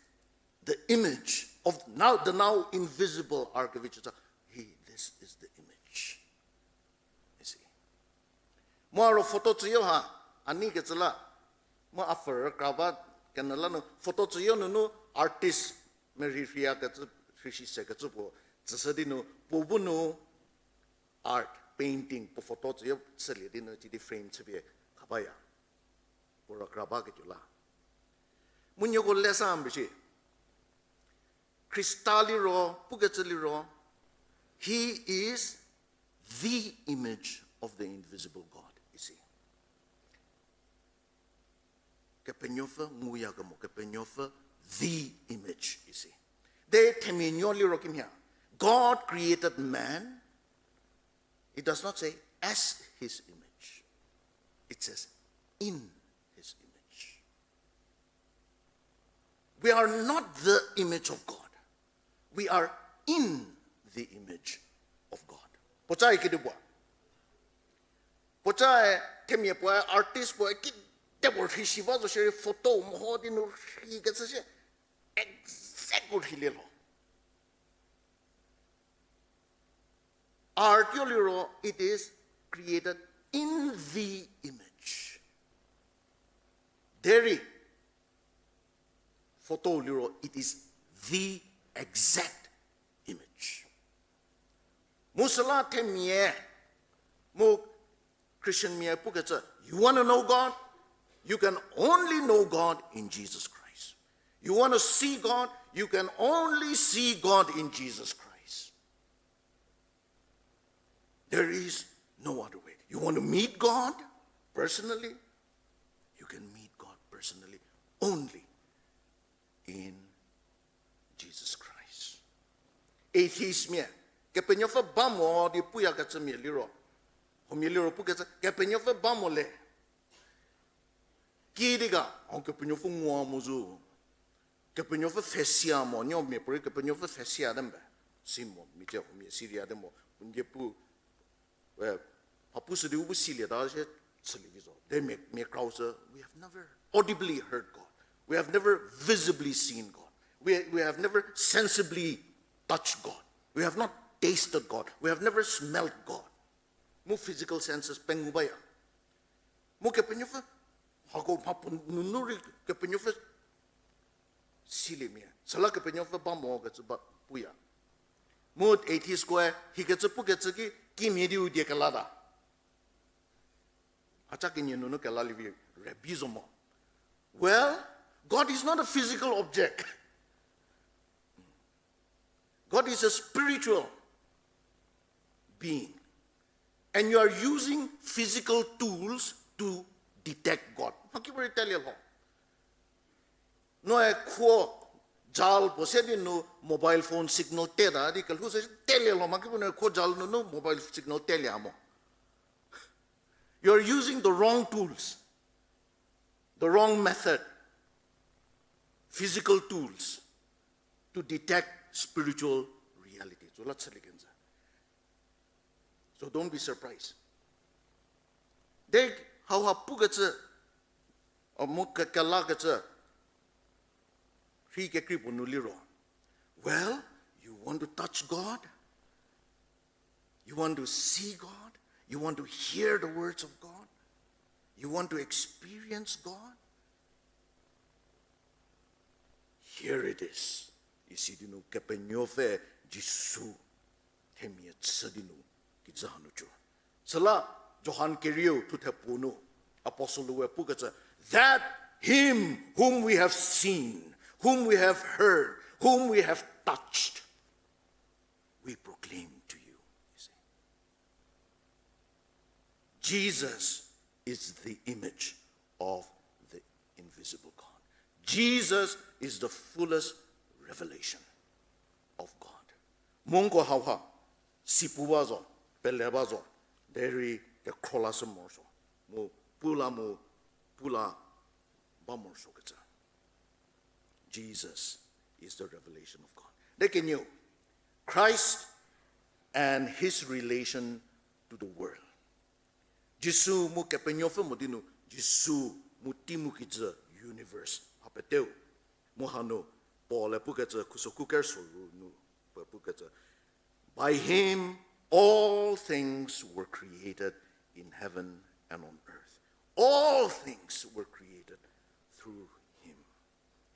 the image of now, the now invisible, a rei kevi chüsa, he, this is the image. You see? Mu a ro photo tsüyo ha, a nei kecü la, mu a pfü rükra ba, kenie la nu photo tsüyo nunu artist merhirhia kecü, rhisi se kecü puo tsüshü di nu puo bu nu art painting puo photo tsüyo chülie di nu sidi frame chüpie kha baya. Puo rükra baketuo la, mu nieko le sa mbi shi, Khrista liro, pukecü liro, he is the image of the invisible God, you see. Kepenuopfü nguyakemo, Kepenuopfü the image, you see. De themia nuo liro kimhie, God created man. It does not say as his image. It says in his image. We are not the image of God. We are in the image of God. Puoca ikedipuo. Puocae themia puoe artist puoe kedipuo rhei shi ba zo shierei photo meho di nu rhei kecü shie exact rheilie lho. Art yo liro, it is created in the image. Derei photo liro, it is the exact image. Mu süla themia, mu Christian mia pukecü, you want to know God? You can only know God in Jesus Christ. You want to see God? You can only see God in Jesus Christ. There is no other way. You want to meet God personally? You can meet God personally only in Jesus Christ. Atheist mia, Kepenuopfü ba mo di puyakecü mia liro, huomia liro pukecü, Kepenuopfü ba mo le. Kiüdi ga, a Kepenuopfü ngua mo zo. Kepenuopfü pfhesia mo, nuo mia puorei Kepenuopfü pfhesia te mbe. Si mo, mia cie huomia silie te mo, n die pu, mha pushü di u bu silieta shie chülie vi zo. Derei mia, mia krau sü, we have never audibly heard God. We have never visibly seen God. We, we have never sensibly touched God. We have not tasted God. We have never smelled God. Mu physical senses pengou baya. Mu Kepenuopfü, hako mhapuo nunu rei Kepenuopfü siliemia. Süla Kepenuopfü ba mo kecü ba puya. Mu atheist koe, hikecü pukecü ki, kimhie di u die kelata. Acha kenie nunu kelalie vi rübei zo mo. Well, God is not a physical object. God is a spiritual being. And you are using physical tools to detect God. Mhakipuorei telie lho. Noe khuo jal puo se di nu mobile phone signal teta di kelhou se telie lho, mhakipuo noe khuo jal nunu mobile signal telie mo. You are using the wrong tools, the wrong method, physical tools to detect spiritual reality. Süla chülie kenjü. So don't be surprised. De hauha pukecü, o mu ke- kelakecü, rhi kekrei puo nu liro. Well, you want to touch God? You want to see God? You want to hear the words of God? You want to experience God? Here it is. Isi di nu Kepenuopfü Jisu themia chü di nu kijü hanu jo. Süla Johan kerieu thuthe puo nu apostle we pukecü, that him whom we have seen, whom we have heard, whom we have touched, we proclaim to you. You see? Jesus is the image of the invisible God. Jesus is the fullest revelation of God. Mu nko hauha, si pu ba zo, pele ba zo, derei kekhro lashü morosuo, mu pu la mu pu la ba morosuokecü. Jesus is the revelation of God. De kenieu, Christ and his relation to the world. Jisu mu Kepenuopfü mo di nu, Jisu mu tei mu kijü universe mha peteu. Mu hanu Paul-e pukecü khuso kuker soru nu, puoe pukecü, by him all things were created in heaven and on earth. All things were created through him.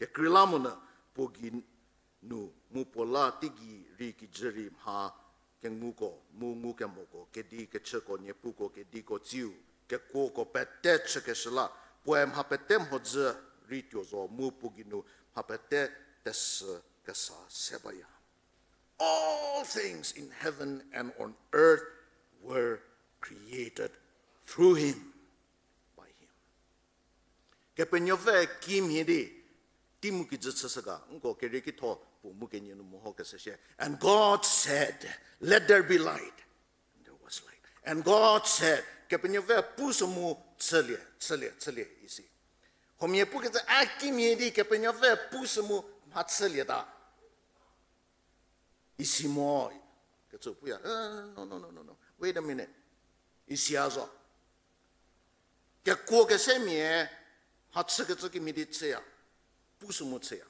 Kekreilamonyü puo gei nu mu puo la teigei rei kijü rei mha kenguko, mu ngukemoko, kedi kechüko, niepuko, kediko, tsiu, kekuoko pete chükeshü la, puoe mha pete mhodzü rei tuo zo mu puo gei nu mha pete tesü kesa se baya. All things in heaven and on earth were created through him, by him. Kepenuopfü kimhie di tei mu kijü chüshü ga, nko keriekitho puo mu kenie nu mehokeshü shie. And God said, let there be light. And there was light. And God said, Kepenuopfü pu sü mu chülie, chülie, chülie isi. Huomia pukecü a kimhie di Kepenuopfü pushü mu mhachülieta. Isi mo, kecü puya. No, no, no, no, no. Wait a minute. Isi a zo. Kekuo kesemia mhachükecü kimhie di chüya. Pushü mu chüya.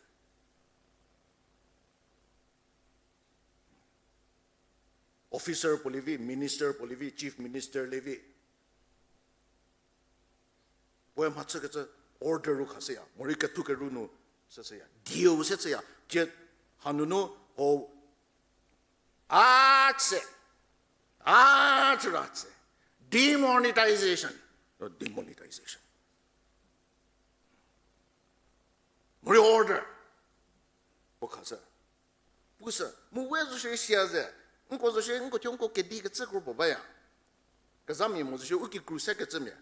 Officer puo lievi, minister puo lievi, chief minister lievi. Puoe mhachükecü order ru khashüya, morei kethu keru nu chüshüya, dieu se chüya, cie hanunu ho a tse, a tse ra tse, demonetization, no, demonetization. Morei order puo khashü. Pushü, mu we zo shie sia ze, nko zo shie, nko thuo nko kedi kecü kro puo baya. Kezhamia mo zo shie, u kikru se kecümia.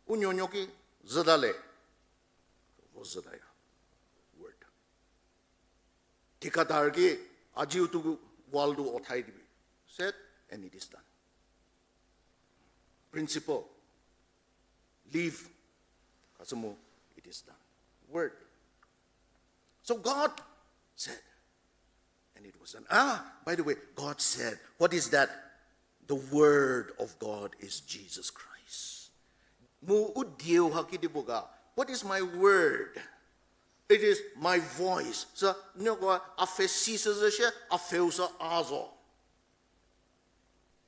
U nuonuo ki zhüta le. Vo zhütaya. Word. Thikadar ki, ajiu tuku wall du othai dibi. Said, and it is done. Principle. Leave. Khashü mu, it is done. Word. So God said, and it was done. Ah, by the way, God said, what is that? The word of God is Jesus Christ. Mu u dieu ha kidi puo ga, what is my word? It is my voice. Sü, nieko a pfhe si sü zhü shie, a pfheu sü a zo.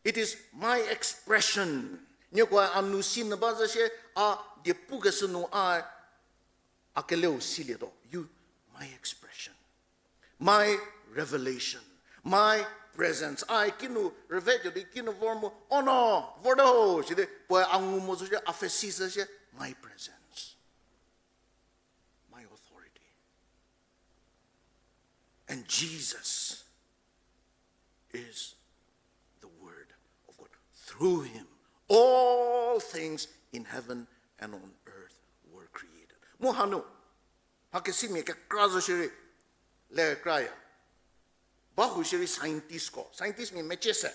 It is my expression. Nieko a nu si nyü ba zhü shie, a die pukeshü nu a, a keleu silietuo. You, my expression. My revelation. My presence. A kinu rüvetuo di kinu vor mu, oh no, vorte ho, sidi, puoe a ngu mo zo shie, a pfhe si zhü shie, my presence. My authority. And Jesus is the word of God. Through him, all things in heaven and on earth were created. Mu hanu, mha kesimia kekra zo shierei, le kraya. Ba hu shierei scientistko, scientistmia mecie se.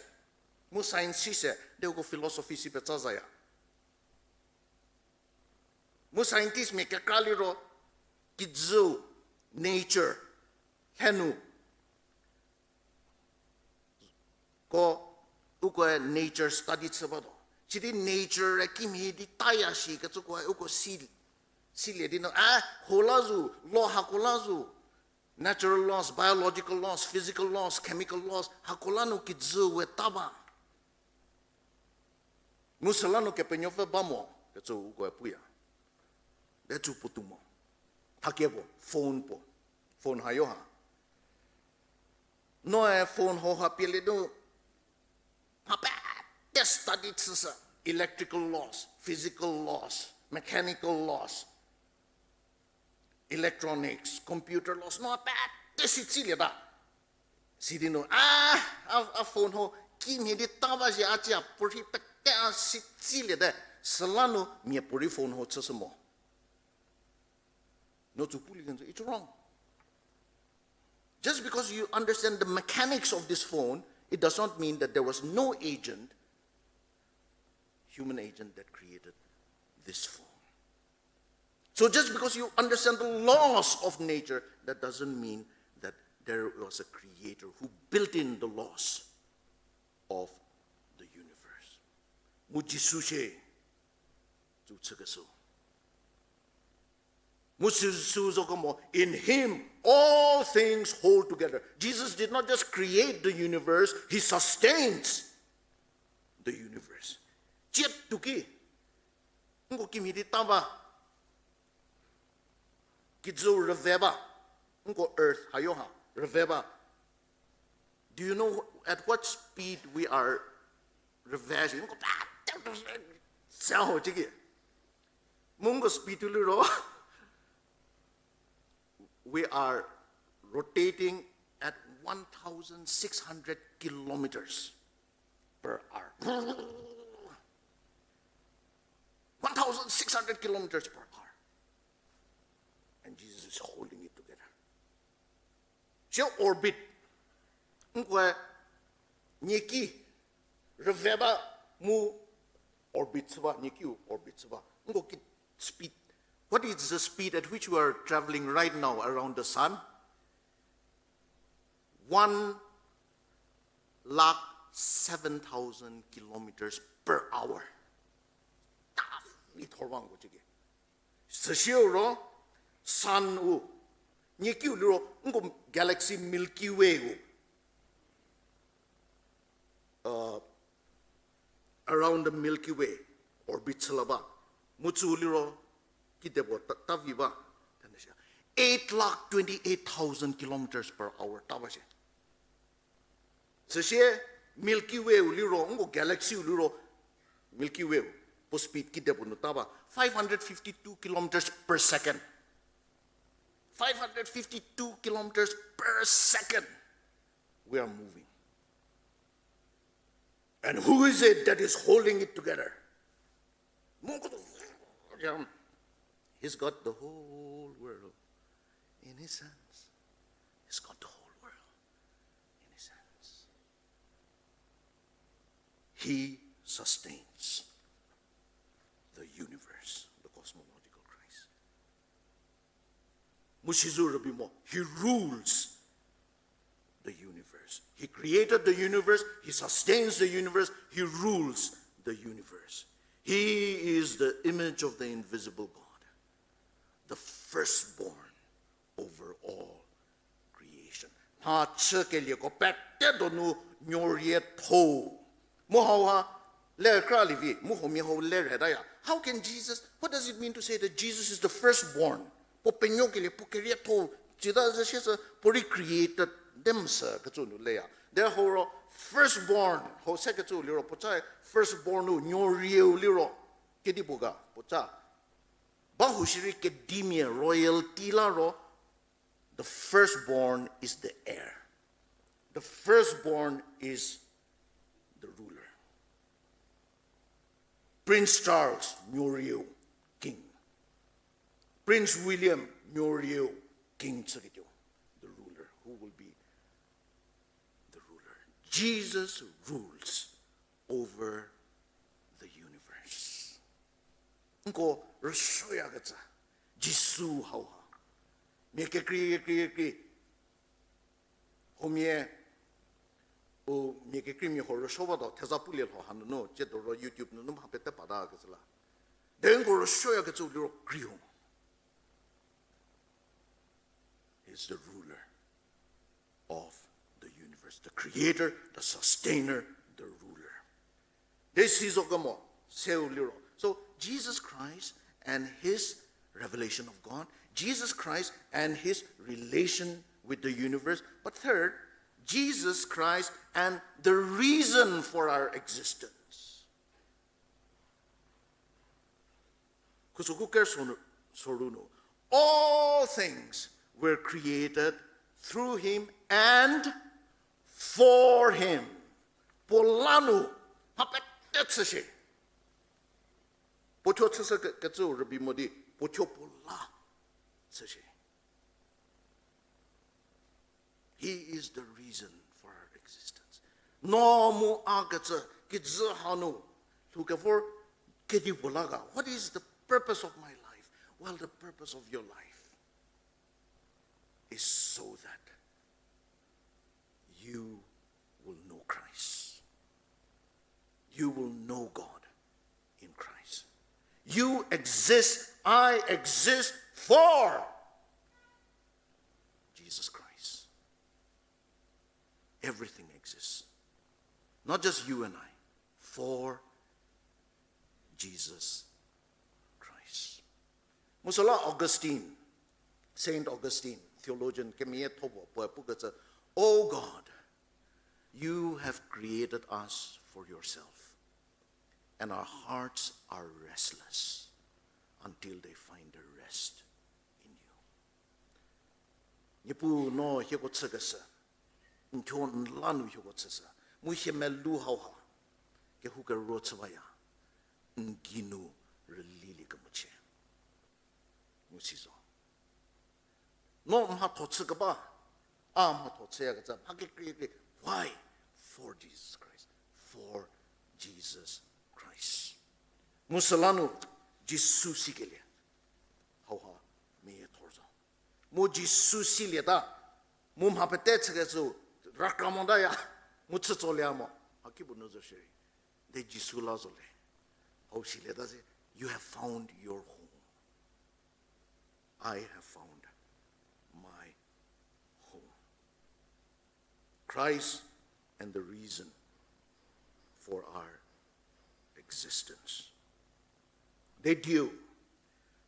Mu science si se, de uko philosophy si petsa zaya. Mu scientistmia kekra liro, kijüu, nature, lhenu, ko, ukoe nature study chü batuo. Sidi nature-e kimhie di taya shi kecükoe uko si, silie di nu, a, ho la zo, law hako la zo. Natural laws, biological laws, physical laws, chemical laws, hako la nu kijü we ta ba. Mu süla nu Kepenuopfü ba mo, kecü ukoe puya. Decü puotou mo. Thakie puo, phone puo. Phone hayo ha. Noe phone ho ha pielie nu, mha pete study chüshü, electrical laws, physical laws, mechanical laws, electronics, computer laws, no pete si tsilieta. Sidi nu, a, a, a phone ho kimhie di ta ba shi a cia puorhi pete a si tsiliete, süla nu miapuorei phone ho chüshü mo. No tsü pulie kenjü, it's wrong. Just because you understand the mechanics of this phone, it does not mean that there was no agent, human agent that created this phone. So just because you understand the laws of nature, that doesn't mean that there was a creator who built in the laws of the universe. Mu Jisu shie, tsü chükeshü. Mu sü, sü zo kemo, in him all things hold together. Jesus did not just create the universe, he sustains the universe. Tsiet tuki, nko kimhie di ta ba, kijü rüve ba, nko earth hayo ha, rüve ba. Do you know at what speed we are rüve shi? Nko pa, sa ho chiki. Mu nko speed liro, we are rotating at one thousand six hundred kilometers per hour. One thousand six hundred kilometers per hour. And Jesus is holding it together. Shie orbit. Nkoe nieki rüve ba mu orbit chü ba, niekiu orbit chü ba. Nko ki speed What is the speed at which we are traveling right now around the sun? One lakh seven thousand kilometers per hour. Ta mi thorwang ko chike. Süsieu ro, sun u, nie kiu liro, nko galaxy Milky Way u. Uh, around the Milky Way orbit chü la ba. Mu tsü liro, kidepuo ta, ta vi ba. Eight lakh twenty-eight thousand kilometers per hour ta ba shie. Süsie Milky Way u liro, nko galaxy u liro, Milky Way u, puo speed kidepuo nu ta ba, five hundred fifty-two kilometers per second. Five hundred fifty-two kilometers per second. We are moving. And who is it that is holding it together? He's got the whole world in his hands. He's got the whole world in his hands. He sustains the universe, the cosmological Christ. Mu sizo rübei mo, he rules the universe. He created the universe, he sustains the universe, he rules the universe. He is the image of the invisible God, the firstborn over all creation. Mha chükelieko pete donu nuorie tho. Mu hauha, le kra lievi, mu huomia hau le reta ya. How can Jesus, what does it mean to say that Jesus is the firstborn? Puo penuokelie, puo kerietho, cita zü siesü, puo rei created them sü kecü nu leya. Therefore, firstborn, hau se kecü liro, puoca firstborn u, nuorieu liro, kedipuo ga, puoca. Ba hushierei kedimia royalty la ro, the firstborn is the heir. The firstborn is the ruler. Prince Charles, nuorieu, king. Prince William, nuorieu, king chüketuo, the ruler, who will be the ruler. Jesus rules over the universe. Nko rüsuoyakecü, Jisu hauha. Mia kekrei, kekrei, kekrei. Huomia, u mia kekreimia huo rüsuo batuo, theza pulie lho hanunu, tsiedo ro YouTube nunu mha pete patakecü la. Derei nko rüsuoyakecü liro krei ho. He's the ruler of the universe, the creator, the sustainer, the ruler. Derei sizo kemo, seu liro. So, Jesus Christ and his revelation of God, Jesus Christ and his relation with the universe, but third, Jesus Christ and the reason for our existence. Khusoku ker soru nu, all things were created through him and for him. Puo la nu, mha pete chüshie. Puo thuo chüshü ke, kecü rübei mo di, puo thuo puo la chüshie. He is the reason for our existence. No mu a kecü, kijü hanu, lhou kevor kedipuo la ga. What is the purpose of my life? Well, the purpose of your life is so that you will know Christ. You will know God in Christ. You exist, I exist for Jesus Christ. Everything exists. Not just you and I, for Jesus Christ. Mu süla Augustine, Saint Augustine, theologian, kemeyietho puo, puoe pukecü, O God, you have created us for yourself, and our hearts are restless until they find a rest in you. Niepuu no hieko chükeshü, n thuo n la nu hieko chüshü, mu hie melou hauha, kehou kero chü baya, n geinu rülilie kemochie. Mu si zo. No mhatho chü keba, a mhatho chüyakecü, mha kekreikre, why? For Jesus Christ. For Jesus Christ. Mu süla nu, Jisu sikelie. Mu Jisu silieta, mu mha pete chükecü, rakra motaya, mu chütsolie mo, mhakipuo nu zo shierei. Derei Jisu la zo le. Hau silieta se, you have found your home. I have found my home. Christ and the reason for our existence. They do.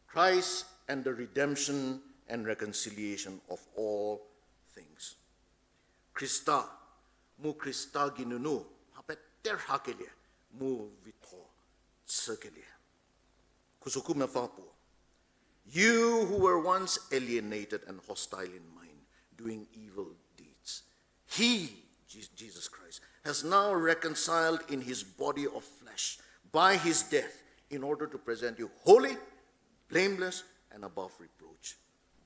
Christ and the redemption and reconciliation of all things. Khrista, mu Khrista geinunu, mha pete rhakelie, mu vitho chükelie. Khusoku mepfü puo. You who were once alienated and hostile in mind, doing evil deeds, he, Je- Jesus Christ, has now reconciled in his body of flesh by his death in order to present you holy, blameless, and above reproach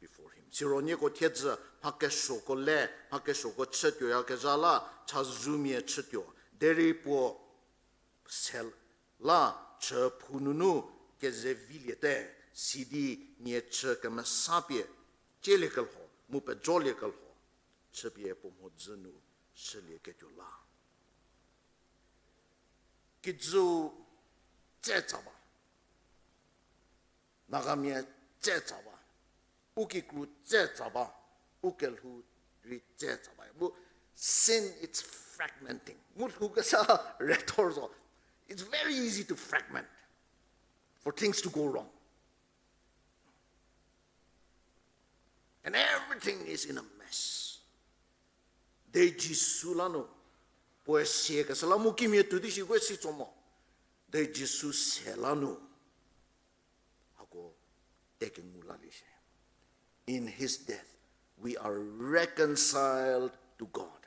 before him. Siro nieko thiedzü mha kesuoko le, mha kesuoko chütuoyakezha la, chazumia chütuo. Derei puo se la chüphou nunu kezeviliete, sidi nie chü kemesapie, cielie kelho, mu pejolie kelho, chüpie puo mhodzü nu shülieketuo la. Kijü tse tsa ba. Nagamia tse tsa ba. U kikru tse tsa ba. U kelhou rei tse tsa ba. Mu sin, it's fragmenting. Mu lhou kesa rethor zo. It's very easy to fragment, for things to go wrong. And everything is in a mess. Derei Jisu la nu, puoe siekesa la mu kimia tuo di shi puoe si tso mo. Derei Jisu se la nu, hako tekengu lalie shie. In his death, we are reconciled to God.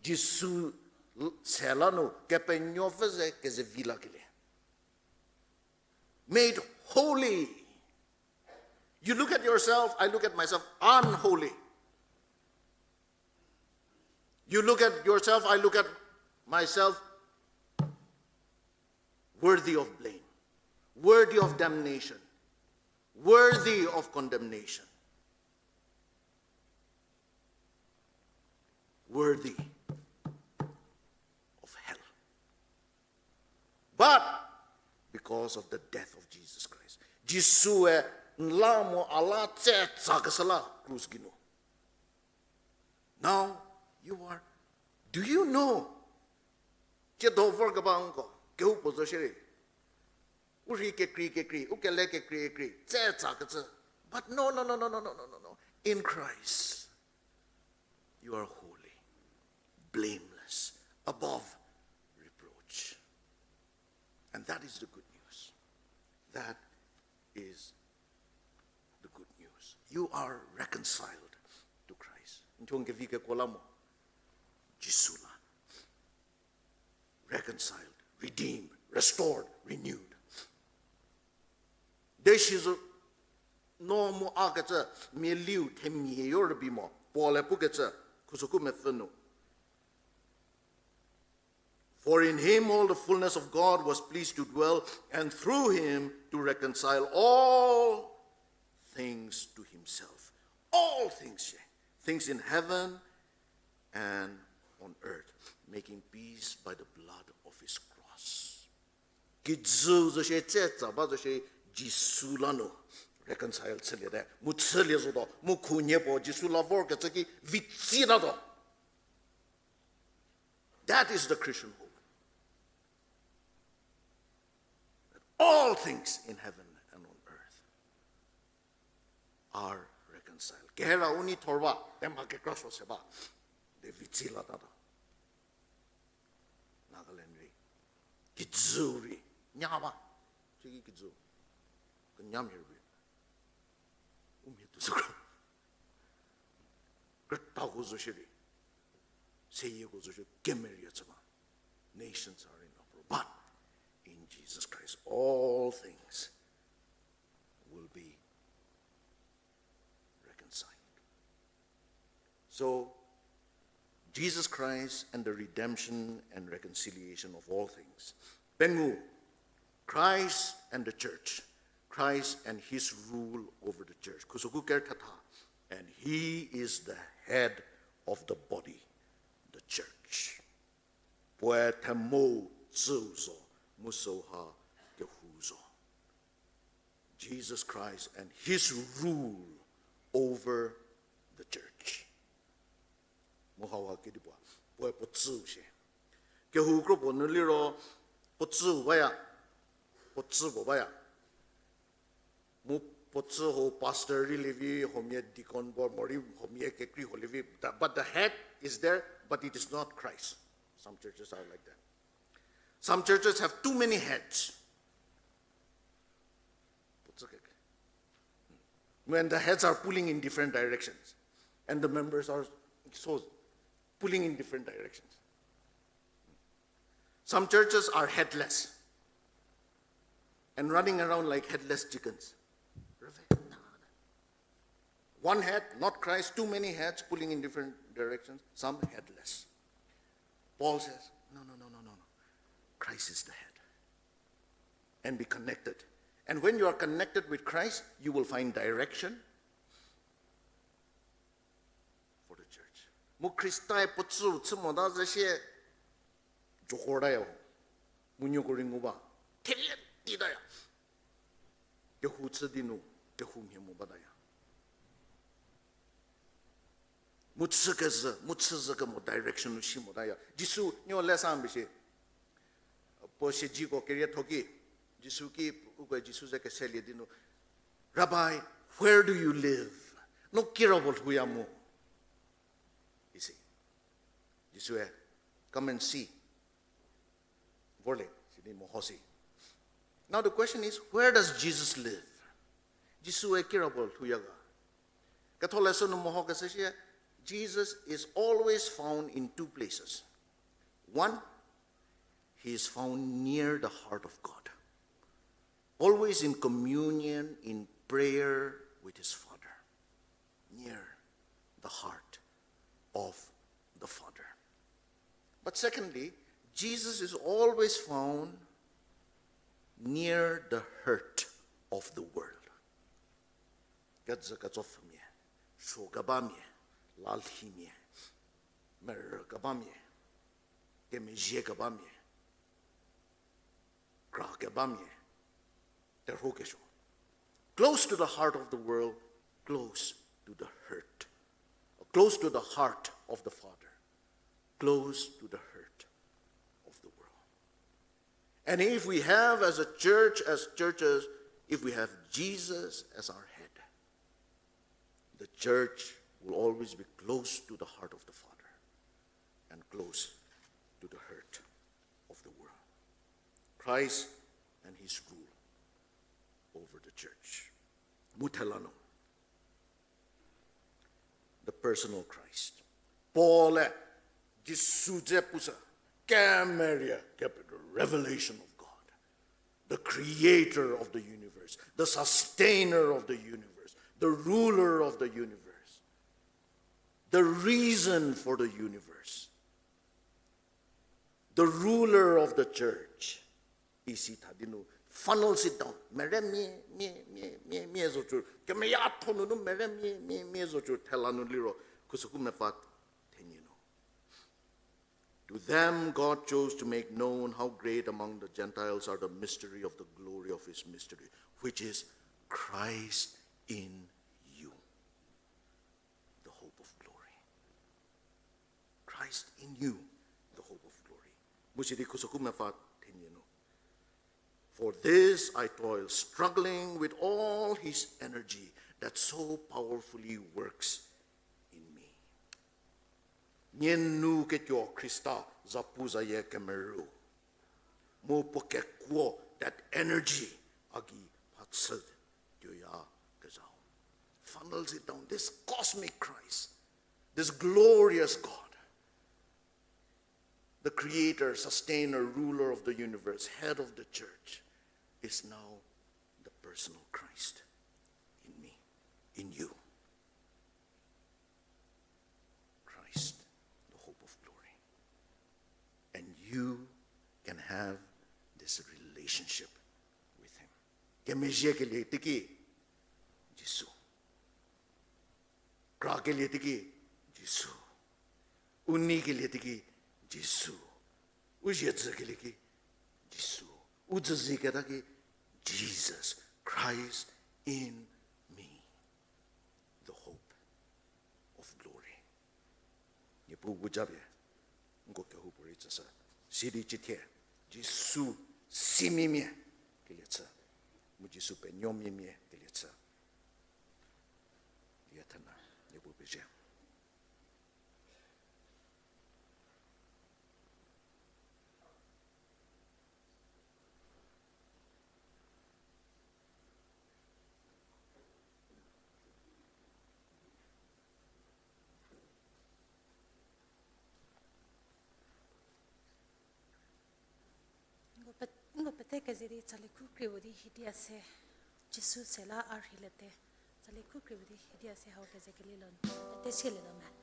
Jisu l- se la nu, Kepenuopfü ze kezevi lakelie. Made holy. You look at yourself, I look at myself, unholy. You look at yourself, I look at myself, worthy of blame, worthy of damnation, worthy of condemnation, worthy of hell. But because of the death of Jesus Christ, Jisue n la mo a la tse tsakeshü la krus geinu. Now you are, do you know? Tsiedo vorkeba nko kehoupuo zo shierei, u rhi kekrei kekrei, u kele kekrei kekrei tse tsakecü. But no, no, no, no, no, no, no, no, no. In Christ, you are holy, blameless, above reproach. And that is the good news. That is the good news. You are reconciled to Christ. N thuo n kevi kekuo la mo, Jisu la. Reconciled, redeemed, restored, renewed. Desizo no mu a kecü mialiu themia yo rübei mo, Paul-e pukecü, khusoku mepfü nu. For in him all the fullness of God was pleased to dwell, and through him to reconcile all things to himself. All things, things in heaven and on earth, making peace by the blood of his cross. Kijü zo shie, tse tsa ba zo shie, Jisu la nu reconcile chüliete, mu chülie zotuo, mu khunhie puo Jisu la vorkecü ki vitsitatuo. That is the Christian hope. That all things in heaven and on earth are reconciled. Kehira u nei thor ba, tema kekra suo se ba, de vitsi latatuo. Nagaland rei, kijü rei, nya ba, siki kijü, kenyamia rei, u mhie tuo sükro. Krütako zo shierei, seyieko zo shie kemerie chü ba. Nations are in uproar. But in Jesus Christ, all things will be reconciled. So, Jesus Christ and the redemption and reconciliation of all things. Pengou, Christ and the church. Christ and his rule over the church. Khusoku ker thatha. And he is the head of the body, the church. Puoe themou tsüu zo, mu süu ha kehou zo. Jesus Christ and his rule over the church. Mu hauha kedipuo, puoe puo tsüu shie. Kehou kropuo nu liro, puo tsüu baya, puo tsü puo baya. Mu puo tsü ho pastor rei lievi, huomia deacon board, morei huomia kekrei ho lievi. But the head is there, but it is not Christ. Some churches are like that. Some churches have too many heads. Puo tsü kek. When the heads are pulling in different directions, and the members are so pulling in different directions. Some churches are headless and running around like headless chickens. One head, not Christ, too many heads pulling in different directions, some headless. Paul says, no, no, no, no, no, no. Christ is the head. And be connected. And when you are connected with Christ, you will find direction for the church. Mu Khrista-e puo tsüu chü mota zhü sie, jokor taya ho. Mu nuoko rei ngu ba. Therie ti taya. Kehou chü di nu, kehou mhie mo bataya. Mu chü kezhü, mu chüzhü kemo direction nu si motaya. Jisu, nuo le sa mbi shi. Puo siezeko kerietho ki, Jisu ki, uko Jisu ze keselie di nu, Rabbi, where do you live? No kirapuo lhouya mo? Isi. Jisue, come and see. Vorle, sidi meho si. Now the question is, where does Jesus live? Jisue kirapuo lhouya ga? Ketholeshü nu mehokeshü shie, Jesus is always found in two places. One, he is found near the heart of God, always in communion, in prayer with his Father, near the heart of the Father. But secondly, Jesus is always found near the hurt of the world. Kejü ketsopfhümia, suo kebamia, lalhimia, merü kebamia, kemezhie kebamia, kra kebamia, terhuo kesuo. Close to the heart of the world, close to the hurt. Close to the heart of the Father, close to the hurt of the world. And if we have, as a church, as churches, if we have Jesus as our head, the church will always be close to the heart of the Father and close to the hurt of the world. Christ and his rule over the church. Mu thela nu, the personal Christ. Paul-e Jisu dze pushü, kemerie, the revelation of God, the creator of the universe, the sustainer of the universe, the ruler of the universe, the reason for the universe, the ruler of the church. Isi tha di nu, funnels it down. Mere mie, mie, mie, mie, mie zocü. Kemeyatho nunu mere mie, mie, mie zocü. Thela nu liro, khusüku mepfü thenie nu. To them God chose to make known how great among the Gentiles are the mystery of the glory of his mystery, which is Christ in you, the hope of glory. Christ in you, the hope of glory. Mu sidi khusüku mepfü thenie nu. For this I toil, struggling with all his energy that so powerfully works in me. Nie nu ketuo Khrista zapuzayie kemerü. Mu puo kekuo that energy a gei mhachü tuoyakezhau. Funnels it down. This cosmic Christ, this glorious God, the creator, sustainer, ruler of the universe, head of the church, is now the personal Christ in me, in you. Christ, the hope of glory. And you can have this relationship with him. Kemezhiekelie teiki Jisu. krakelie teiki Jisu. U neikelie teiki Jisu. U zhie dzükelie ki Jisu. U dzüziketa ki Jesus Christ in me, the hope of glory. Niepuu bu japie, nko kehoupuorei tsüshü. Sidi cithie, Jisu simimia kelie chü. Mu Jisu penuomia mia kelie chü. Lie thena, Niepuu pezie. Nko pe-, nko pete keze di tsali khu krie vo di hidi ase, Jisu se la a rheilete, tsali khu krie vo di hidi ase hau keze kelie lo, pete sielietuo me.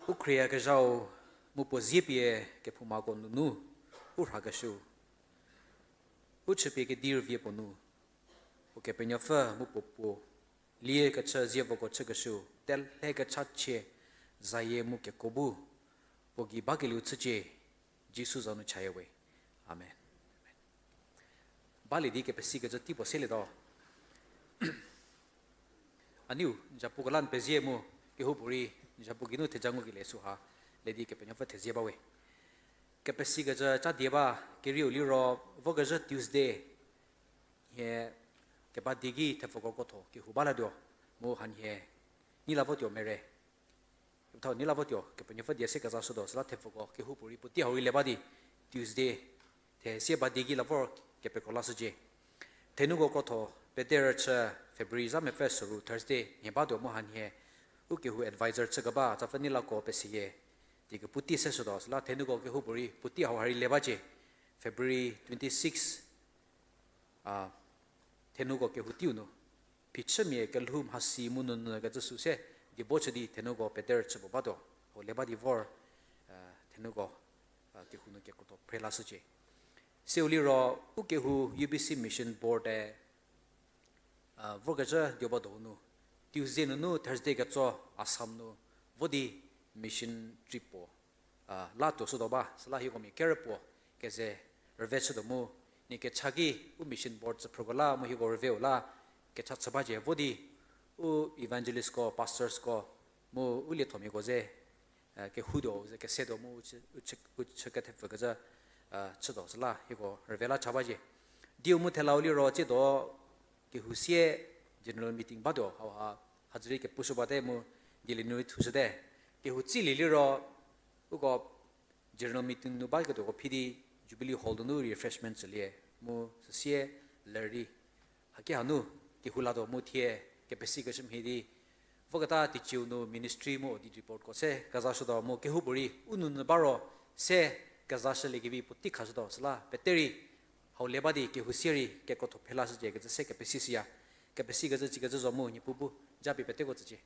U khrieyakezhau mu puo zie pie kephoumako nunu u rhakeshüu, u chüpie kedi rüvie puo nu, Ukepenuopfü mu puo puo lie kechü zievoko chükeshüu, telhe kechachie zayie mu kekuo bu puo gei bakelieu chücie, Jisu za nu chaya we. Amen. Balie di kepesikecü tei puo selietuo. A niu, n zapuko la n pezie mu, kehoupuorei n zapu geinu theja ngukelie süha, le di Kepenuopfü thezie bawe. Kepesikecü cha die ba, kerieu liro, vokezhü Tuesday, hie keba die ki thepfuko krotho kehou balatuo, mu hanhie, nei la votuo mere. Kepethau nei la votuo, Kepenuopfü die se kezashütuo, süla thepfuko kehoupuorei puotei hau rei le ba di, Tuesday, thesie ba die ki la vor kepekro lashücie. Thenuko krotho, pederüchü February za mepfü soru Thursday, nhie batuo mu hanhie, u kehou advisor chükeba, tsapfü nei lako peseyie, di kepu tei seshütuo, süla thenuko kehoupuorei puotei hau ha rei le bacie, February twenty-six, a, thenuko kehou teiu nu, phichümia kelhou mhasi mu nunu kecü sü se, diebo chü di thenuko pederüchü puo batuo, hau le ba di vor, a, thenuko, a, kehou nu kekrotuo phre lashücie. Seu liro, u kehou U B C Mission Board-e, a, vorkezhü dioba donu, Tuesday nunu Thursday ketso Assam nu vo di mission trip puo, a, la tuoshütuo ba, süla hieko mia kerü puo keze rüve chütuo mu, nie kecha ki u mission board tsüphrüko la mu hieko rüveu la kecha chü bacie vo di u evangelistko, pastorsko, mu u liethomiako ze, a, kehoutuo ze kesetuo mu u chü, u chü, u chü kethepfü kezhü, a, chütuo süla hieko rüve la cha bacie. Diu mu thelau liro tsiedo kehou sie general meeting batuo hauha, hadzürei kepushü bate mu dilie nu rei thushüte. Kehou tsilie liro, uko general meeting nu baketuoko phi di Jubilee Hall nunu refreshment tsülie mu süsie lerei haki hanu kehou latuo mu thie kepesikeshü mhie di voketa teiciu nu ministry mu audit reportko se kezashütuo mu kehoupuorei u nounyü ba ro se kezashüliekevi puotei khashütuo süla peterei hau le ba di kehou sie rei kekrotho phelashücie kecü se kepesishüya. Kepesikecü tsikecü zo mu Niepuu bu japie peteko tsücie.